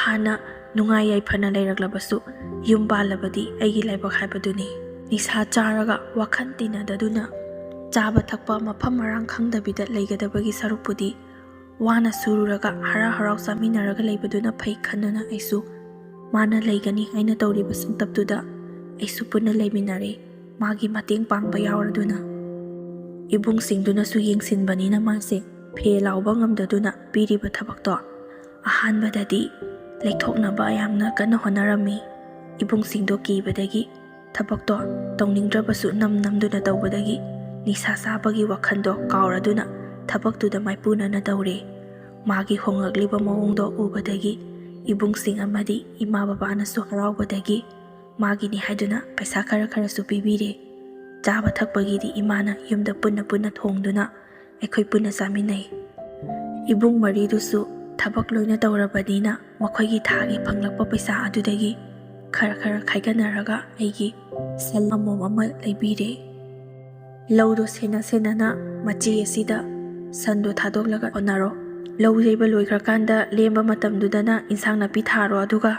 ꯍꯥꯟꯅ ꯅꯨꯡꯉꯥꯏ ꯌꯥꯏꯐꯅ ꯂꯩꯔꯛꯂꯕꯁꯨ ꯌꯨꯝ ꯄꯥꯜꯂꯕꯗꯤ ꯑꯩꯒꯤ ꯂꯥꯏꯕꯛ ꯍꯥꯏꯕꯗꯨꯅꯤ꯫ ꯅꯤꯁꯥ ꯆꯥꯔꯒ ꯋꯥꯈꯜ ꯇꯤꯟꯅꯗꯗꯨꯅ ꯆꯥꯕ ꯊꯛꯄ ꯃꯐꯝ ꯃꯔꯥꯡ ꯈꯪꯗꯕꯤꯗ ꯂꯩꯒꯗꯕꯒꯤ ꯁꯔꯨꯛꯄꯨꯗꯤ ꯋꯥꯅ ꯁꯨꯔꯨꯔꯒ ꯍꯔꯥꯎ ꯍꯔꯥꯎ ꯆꯥꯃꯤꯟꯅꯔꯒ ꯂꯩꯕꯗꯨꯅ ꯐꯩ ꯈꯟꯗꯨꯅ ꯑꯩꯁꯨ ꯃꯥꯅ ꯂꯩꯒꯅꯤ ꯍꯥꯏꯅ ꯇꯧꯔꯤꯕ ꯁꯛꯇꯞꯇꯨꯗ ꯑꯩꯁꯨ ꯄꯨꯟꯅ ꯂꯩꯃꯤꯟꯅꯔꯦ꯫ ꯃꯥꯒꯤ ꯃꯇꯦꯡ ꯄꯥꯡꯕ ꯌꯥꯎꯔꯗꯨꯅ ꯏꯕꯨꯡꯁꯤꯡꯗꯨꯅꯁꯨ ꯌꯦꯡꯁꯤꯟꯕꯅꯤꯅ ꯃꯥꯁꯦ ꯐꯦ ꯂꯥꯎꯕ ꯉꯝꯗꯗꯨꯅ ꯄꯤꯔꯤꯕ ꯊꯕꯛꯇꯣ ꯑꯍꯥꯟꯕꯗꯗꯤ ꯂꯩꯊꯣꯛꯅꯕ ꯌꯥꯝꯅ ꯀꯟꯅ ꯍꯣꯠꯅꯔꯝꯃꯤ꯫ ꯏꯕꯨꯡꯁꯤꯡꯗꯣ ꯀꯤꯕꯗꯒꯤ ꯊꯕꯛꯇꯣ ꯇꯧꯅꯤꯡꯗ꯭ꯔꯕꯁꯨ ꯅꯝ ꯅꯝꯗꯨꯅ ꯇꯧꯕꯗꯒꯤ ꯅꯤꯁꯥ ꯆꯥꯕꯒꯤ ꯋꯥꯈꯜꯗꯣ ꯀꯥꯎꯔꯗꯨꯅ ꯊꯕꯛꯇꯨꯗ ꯃꯥꯏꯄꯨꯅꯅ ꯇꯧꯔꯦ꯫ ꯃꯥꯒꯤ ꯍꯣꯡꯂꯛꯂꯤꯕ ꯃꯑꯣꯡꯗꯣ ꯎꯕꯗꯒꯤ ꯏꯕꯨꯡꯁꯤꯡ ꯑꯃꯗꯤ ꯏꯃꯥ ꯕꯕꯥꯅꯁꯨ ꯍꯔꯥꯎꯕꯗꯒꯤ ꯃꯥꯒꯤꯅꯤ ꯍꯥꯏꯗꯨꯅ ꯄꯩꯁꯥ ꯈꯔ ꯈꯔꯁꯨ ꯄꯤꯕꯤꯔꯦ꯫ ꯆꯥꯕ ꯊꯛꯄꯒꯤꯗꯤ ꯏꯃꯥꯅ ꯌꯨꯝꯗ ꯄꯨꯟꯅ ꯄꯨꯟꯅ ꯊꯣꯡꯗꯨꯅ ꯑꯩꯈꯣꯏ ꯄꯨꯟꯅ ꯆꯥꯃꯤꯟꯅꯩ꯫ ꯏꯕꯨꯡ ꯃꯔꯤꯗꯨꯁꯨ ꯊꯕꯛ ꯂꯣꯏꯅ ꯇꯧꯔꯕꯅꯤꯅ ꯃꯈꯣꯏꯒꯤ ꯊꯥꯒꯤ ꯐꯪꯂꯛꯄ ꯄꯩꯁꯥ ꯑꯗꯨꯗꯒꯤ ꯈꯔ ꯈꯔ ꯈꯥꯏꯒꯠꯅꯔꯒ ꯑꯩꯒꯤ ꯁꯟ ꯑꯃꯣꯝ ꯑꯃ ꯂꯩꯕꯤꯔꯦ꯫ "ꯂꯧꯗꯣ ꯁꯦꯟꯅ ꯁꯦꯟꯅꯅ ꯃꯆꯦ ꯑꯁꯤꯗ ꯁꯟꯗꯣ ꯊꯥꯗꯣꯛꯂꯒ ꯍꯣꯠꯅꯔꯣ꯫ ꯂꯧ ꯌꯩꯕ ꯂꯣꯏꯈ꯭ꯔꯀꯥꯟꯗ ꯂꯦꯝꯕ ꯃꯇꯝꯗꯨꯗꯅ ꯏꯟꯁꯥꯡ ꯅꯥꯄꯤ ꯊꯥꯔꯣ, ꯑꯗꯨꯒ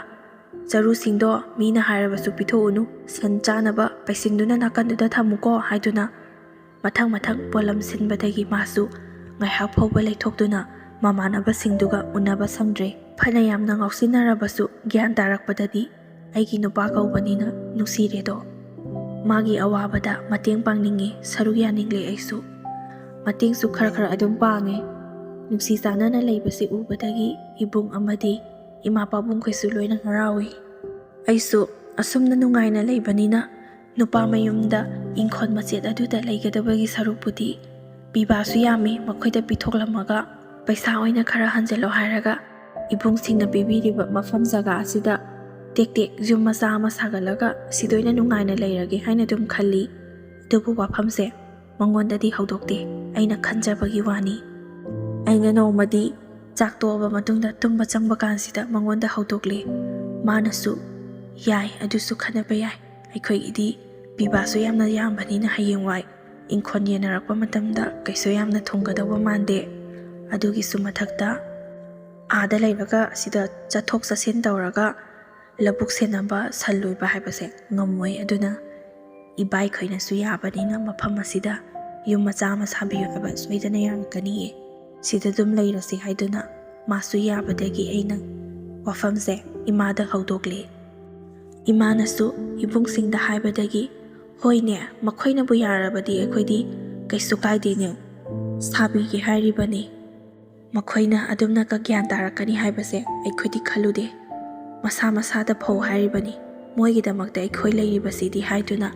ꯆꯔꯨꯁꯤꯡꯗꯣ ꯃꯤꯅ ꯍꯥꯏꯔꯕꯁꯨ ꯄꯤꯊꯣꯛꯎꯅꯨ, ꯁꯟ ꯆꯥꯅꯕ ꯄꯩꯁꯤꯡꯗꯨꯅ ꯅꯥꯀꯟꯗꯨꯗ ꯊꯝꯃꯨꯀꯣ" ꯍꯥꯏꯗꯨꯅ ꯃꯊꯪ ꯃꯊꯪ ꯄꯣꯠꯂꯝ ꯁꯤꯟꯕꯗꯒꯤ ꯃꯥꯁꯨ ꯉꯥꯏꯍꯥꯛ ꯐꯥꯎꯕ ꯂꯩꯊꯣꯛꯇꯨꯅ ꯃꯃꯥꯟꯅꯕꯁꯤꯡꯗꯨꯒ ꯎꯅꯕ ꯁꯪꯗ꯭ꯔꯦ꯫ ꯐꯅ ꯌꯥꯝꯅ ꯉꯥꯎꯁꯤꯟꯅꯔꯕꯁꯨ ꯒ꯭ꯌꯥꯟ ꯇꯥꯔꯛꯄꯗꯗꯤ ꯑꯩꯒꯤ ꯅꯨꯄꯥ ꯀꯧꯕꯅꯤꯅ ꯅꯨꯡꯁꯤꯔꯦꯗꯣ꯫ ꯃꯥꯒꯤ ꯑꯋꯥꯕꯗ ꯃꯇꯦꯡ ꯄꯥꯡꯅꯤꯡꯉꯤ, ꯁꯔꯨꯛ ꯌꯥꯅꯤꯡꯂꯦ ꯑꯩꯁꯨ꯫ ꯃꯇꯦꯡꯁꯨ ꯈꯔ ꯈꯔ ꯑꯗꯨꯝ ꯄꯥꯡꯉꯦ꯫ ꯅꯨꯡꯁꯤ ꯆꯥꯟꯅꯅ ꯂꯩꯕꯁꯤ ꯎꯕꯗꯒꯤ ꯏꯕꯨꯡ ꯑꯃꯗꯤ ꯏꯃꯥ ꯄꯥꯕꯨꯡꯈꯣꯏꯁꯨ ꯂꯣꯏꯅ ꯍꯔꯥꯎꯏ꯫ ꯑꯩꯁꯨ ꯑꯁꯨꯝꯅ ꯅꯨꯡꯉꯥꯏꯅ ꯂꯩꯕꯅꯤꯅ ꯅꯨꯄꯥ ꯃꯌꯨꯝꯗ ꯏꯪꯈꯣꯜ ꯃꯆꯦꯠ ꯑꯗꯨꯗ ꯂꯩꯒꯗꯕꯒꯤ ꯁꯔꯨꯛꯄꯨꯗꯤ ꯄꯤꯕꯥꯁꯨ ꯌꯥꯝꯃꯤ, ꯃꯈꯣꯏꯗ ꯄꯤꯊꯣꯛꯂꯝꯃꯒ ꯄꯩꯁꯥ ꯑꯣꯏꯅ ꯈꯔ ꯍꯟꯖꯤꯜꯂꯣ ꯍꯥꯏꯔꯒ ꯏꯕꯨꯡꯁꯤꯡꯅ ꯄꯤꯕꯤꯔꯤꯕ ꯃꯐꯝ ꯖꯒꯥ ꯑꯁꯤꯗ ꯇꯦꯛ ꯇꯦꯛ ꯌꯨꯝ ꯃꯆꯥ ꯑꯃ ꯁꯥꯒꯠꯂꯒ ꯁꯤꯗ ꯑꯣꯏꯅ ꯅꯨꯡꯉꯥꯏꯅ ꯂꯩꯔꯒꯦ ꯍꯥꯏꯅ ꯑꯗꯨꯝ ꯈꯜꯂꯤ꯫ ꯑꯗꯨꯕꯨ ꯋꯥꯐꯝꯁꯦ ꯃꯉꯣꯟꯗꯗꯤ ꯍꯧꯗꯣꯛꯇꯦ꯫ ꯑꯩꯅ ꯈꯟꯖꯕꯒꯤ ꯋꯥꯅꯤ꯫ ꯑꯩꯅ ꯅꯣꯡꯃꯗꯤ ꯆꯥꯛ ꯇꯣꯛꯑꯕ ꯃꯇꯨꯡꯗ ꯇꯨꯝꯕ ꯆꯪꯕ ꯀꯥꯟꯁꯤꯗ ꯃꯉꯣꯟꯗ ꯍꯧꯗꯣꯛꯂꯦ꯫ ꯃꯥꯅꯁꯨ, "ꯌꯥꯏ, ꯑꯗꯨꯁꯨ ꯈꯟꯅꯕ ꯌꯥꯏ꯫ ꯑꯩꯈꯣꯏꯒꯤꯗꯤ ꯄꯤꯕꯥꯁꯨ ꯌꯥꯝꯅ ꯌꯥꯝꯕꯅꯤꯅ ꯍꯌꯦꯡꯋꯥꯏ ꯏꯪꯈꯣꯜ ꯌꯦꯟꯅꯔꯛꯄ ꯃꯇꯝꯗ ꯀꯩꯁꯨ ꯌꯥꯝꯅ ꯊꯨꯡꯒꯗꯧꯕ ꯃꯥꯟꯗꯦ꯫ ꯑꯗꯨꯒꯤꯁꯨ ꯃꯊꯛꯇ ꯑꯥꯗ ꯂꯩꯔꯒ ꯑꯁꯤꯗ ꯆꯠꯊꯣꯛ ꯆꯠꯁꯤꯟ ꯇꯧꯔꯒ ꯂꯧꯕꯨꯛ ꯁꯦꯟꯅꯕ ꯁꯟ ꯂꯣꯏꯕ ꯍꯥꯏꯕꯁꯦ ꯉꯝꯃꯣꯏ꯫ ꯑꯗꯨꯅ ꯏꯕꯥꯏꯈꯣꯏꯅꯁꯨ ꯌꯥꯕꯅꯤꯅ ꯃꯐꯝ ꯑꯁꯤꯗ ꯌꯨꯝ ꯃꯆꯥ ꯑꯃ ꯁꯥꯕꯤꯌꯨ ꯍꯥꯏꯕ ꯁꯣꯏꯗꯅ ꯌꯥꯔꯛꯀꯅꯤꯌꯦ꯫ ꯁꯤꯗ ꯑꯗꯨꯝ ꯂꯩꯔꯁꯤ" ꯍꯥꯏꯗꯨꯅ ꯃꯥꯁꯨ ꯌꯥꯕꯗꯒꯤ ꯑꯩꯅ ꯋꯥꯐꯝꯁꯦ ꯏꯃꯥꯗ ꯍꯧꯗꯣꯛꯂꯦ꯫ ꯏꯃꯥꯅꯁꯨ ꯏꯕꯨꯡꯁꯤꯡꯗ ꯍꯥꯏꯕꯗꯒꯤ, "ꯍꯣꯏꯅꯦ, ꯃꯈꯣꯏꯅꯕꯨ ꯌꯥꯔꯕꯗꯤ ꯑꯩꯈꯣꯏꯗꯤ ꯀꯩꯁꯨ ꯀꯥꯏꯗꯦꯅꯦ, ꯁꯥꯕꯤꯒꯦ ꯍꯥꯏꯔꯤꯕꯅꯤ꯫ ꯃꯈꯣꯏꯅ ꯑꯗꯨꯝꯅꯒ ꯒ꯭ꯌꯥꯟ ꯇꯥꯔꯛꯀꯅꯤ ꯍꯥꯏꯕꯁꯦ ꯑꯩꯈꯣꯏꯗꯤ ꯈꯜꯂꯨꯗꯦ꯫ ꯃꯁꯥ ꯃꯁꯥꯗ ꯐꯧ ꯍꯥꯏꯔꯤꯕꯅꯤ꯫ ꯃꯣꯏꯒꯤꯗꯃꯛꯇ ꯑꯩꯈꯣꯏ ꯂꯩꯔꯤꯕꯁꯤꯗꯤ" ꯍꯥꯏꯗꯨꯅ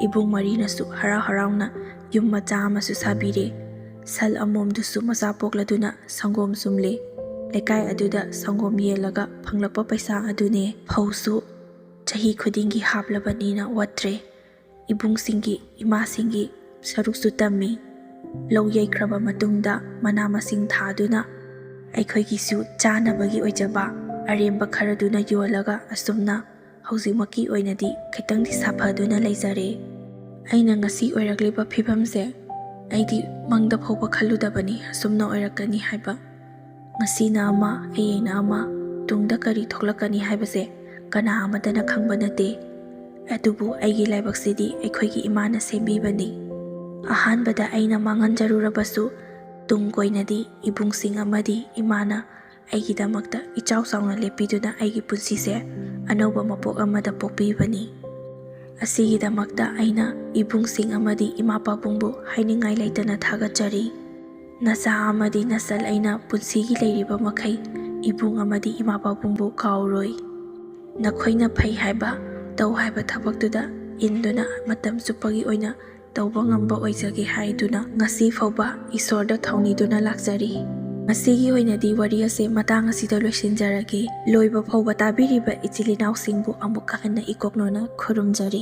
ꯏꯕꯨꯡ ꯃꯔꯤꯅꯁꯨ ꯍꯔꯥꯎ ꯍꯔꯥꯎꯅ ꯌꯨꯝ ꯃꯆꯥ ꯑꯃꯁꯨ ꯁꯥꯕꯤꯔꯦ꯫ ꯁꯟ ꯑꯃꯣꯝꯗꯨꯁꯨ ꯃꯆꯥ ꯄꯣꯛꯂꯗꯨꯅ ꯁꯪꯒꯣꯝ ꯁꯨꯝꯂꯦ꯫ ꯂꯩꯀꯥꯏ ꯑꯗꯨꯗ ꯁꯪꯒꯣꯝ ꯌꯦꯜꯂꯒ ꯐꯪꯂꯛꯄ ꯄꯩꯁꯥ ꯑꯗꯨꯅꯦ꯫ ꯐꯧꯁꯨ ꯆꯍꯤ ꯈꯨꯗꯤꯡꯒꯤ ꯍꯥꯞꯂꯕꯅꯤꯅ ꯋꯥꯠꯇ꯭ꯔꯦ꯫ ꯏꯕꯨꯡꯁꯤꯡꯒꯤ, ꯏꯃꯥꯁꯤꯡꯒꯤ ꯁꯔꯨꯛꯁꯨ ꯇꯝꯃꯤ꯫ ꯂꯧ ꯌꯩꯈ꯭ꯔꯕ ꯃꯇꯨꯡꯗ ꯃꯅꯥ ꯃꯁꯤꯡ ꯊꯥꯗꯨꯅ ꯑꯩꯈꯣꯏꯒꯤꯁꯨ ꯆꯥꯅꯕꯒꯤ ꯑꯣꯏꯖꯕ ꯑꯔꯦꯝꯕ ꯈꯔꯗꯨꯅ ꯌꯣꯜꯂꯒ ꯑꯁꯨꯝꯅ ꯍꯧꯖꯤꯛꯃꯛꯀꯤ ꯑꯣꯏꯅꯗꯤ ꯈꯤꯇꯪꯗꯤ ꯁꯥꯐꯗꯨꯅ ꯂꯩꯖꯔꯦ꯫ ꯑꯩꯅ ꯉꯁꯤ ꯑꯣꯏꯔꯛꯂꯤꯕ ꯐꯤꯕꯝꯁꯦ ꯑꯩꯗꯤ ꯃꯪꯗ ꯐꯥꯎꯕ ꯈꯜꯂꯨꯗꯕꯅꯤ ꯑꯁꯨꯝꯅ ꯑꯣꯏꯔꯛꯀꯅꯤ ꯍꯥꯏꯕ꯫ ꯉꯁꯤꯅ ꯑꯃ, ꯍꯌꯦꯡꯅ ꯑꯃ, ꯇꯨꯡꯗ ꯀꯔꯤ ꯊꯣꯛꯂꯛꯀꯅꯤ ꯍꯥꯏꯕꯁꯦ ꯀꯅꯥ ꯑꯃꯠꯇꯅ ꯈꯪꯕ ꯅꯠꯇꯦ꯫ ꯑꯗꯨꯕꯨ ꯑꯩꯒꯤ ꯂꯥꯏꯕꯛꯁꯤꯗꯤ ꯑꯩꯈꯣꯏꯒꯤ ꯏꯃꯥꯅ ꯁꯦꯝꯕꯤꯕꯅꯤ꯫ ꯑꯍꯥꯟꯕꯗ ꯑꯩꯅ ꯃꯥꯡꯍꯟꯖꯔꯨꯔꯕꯁꯨ ꯇꯨꯡ ꯀꯣꯏꯅꯗꯤ ꯏꯕꯨꯡꯁꯤꯡ ꯑꯃꯗꯤ ꯏꯃꯥꯅ ꯑꯩꯒꯤꯗꯃꯛꯇ ꯏꯆꯥꯎ ꯆꯥꯎꯅ ꯂꯦꯞꯄꯤꯗꯨꯅ ꯑꯩꯒꯤ ꯄꯨꯟꯁꯤꯁꯦ ꯑꯅꯧꯕ ꯃꯄꯣꯛ ꯑꯃꯗ ꯄꯣꯛꯄꯤꯕꯅꯤ꯫ ꯑꯁꯤꯒꯤꯗꯃꯛꯇ ꯑꯩꯅ ꯏꯕꯨꯡꯁꯤꯡ ꯑꯃꯗꯤ ꯏꯃꯥ ꯄꯥꯕꯨꯡꯕꯨ ꯍꯥꯏꯅꯤꯡꯉꯥꯏ ꯂꯩꯇꯅ ꯊꯥꯒꯠꯆꯔꯤ꯫ ꯅꯆꯥ ꯑꯃꯗꯤ ꯅꯆꯜ ꯑꯩꯅ ꯄꯨꯟꯁꯤꯒꯤ ꯂꯩꯔꯤꯕ ꯃꯈꯩ ꯏꯕꯨꯡ ꯑꯃꯗꯤ ꯏꯃꯥ ꯄꯥꯕꯨꯡꯕꯨ ꯀꯥꯎꯔꯣꯏ꯫ ꯅꯈꯣꯏꯅ ꯐꯩ ꯍꯥꯏꯕ, ꯇꯧ ꯍꯥꯏꯕ ꯊꯕꯛꯇꯨꯗ ꯏꯟꯗꯨꯅ ꯃꯇꯝ ꯆꯨꯞꯄꯒꯤ ꯑꯣꯏꯅ ꯇꯧꯕ ꯉꯝꯕ ꯑꯣꯏꯖꯒꯦ ꯍꯥꯏꯗꯨꯅ ꯉꯁꯤ ꯐꯥꯎꯕ ꯏꯁꯣꯔꯗ ꯊꯧꯅꯤꯗꯨꯅ ꯂꯥꯛꯆꯔꯤ꯫ ꯉꯁꯤꯒꯤ ꯑꯣꯏꯅꯗꯤ ꯋꯥꯔꯤ ꯑꯁꯦ ꯃꯇꯥꯡ ꯑꯁꯤꯗ ꯂꯣꯏꯁꯤꯟꯖꯔꯒꯦ꯫ ꯂꯣꯏꯕ ꯐꯥꯎꯕ ꯇꯥꯕꯤꯔꯤꯕ ꯏꯆꯤꯜ ꯏꯅꯥꯎꯁꯤꯡꯕꯨ ꯑꯃꯨꯛꯀ ꯍꯟꯅ ꯏꯀꯣꯛꯅꯣꯅ ꯈꯨꯔꯨꯝꯖꯔꯤ꯫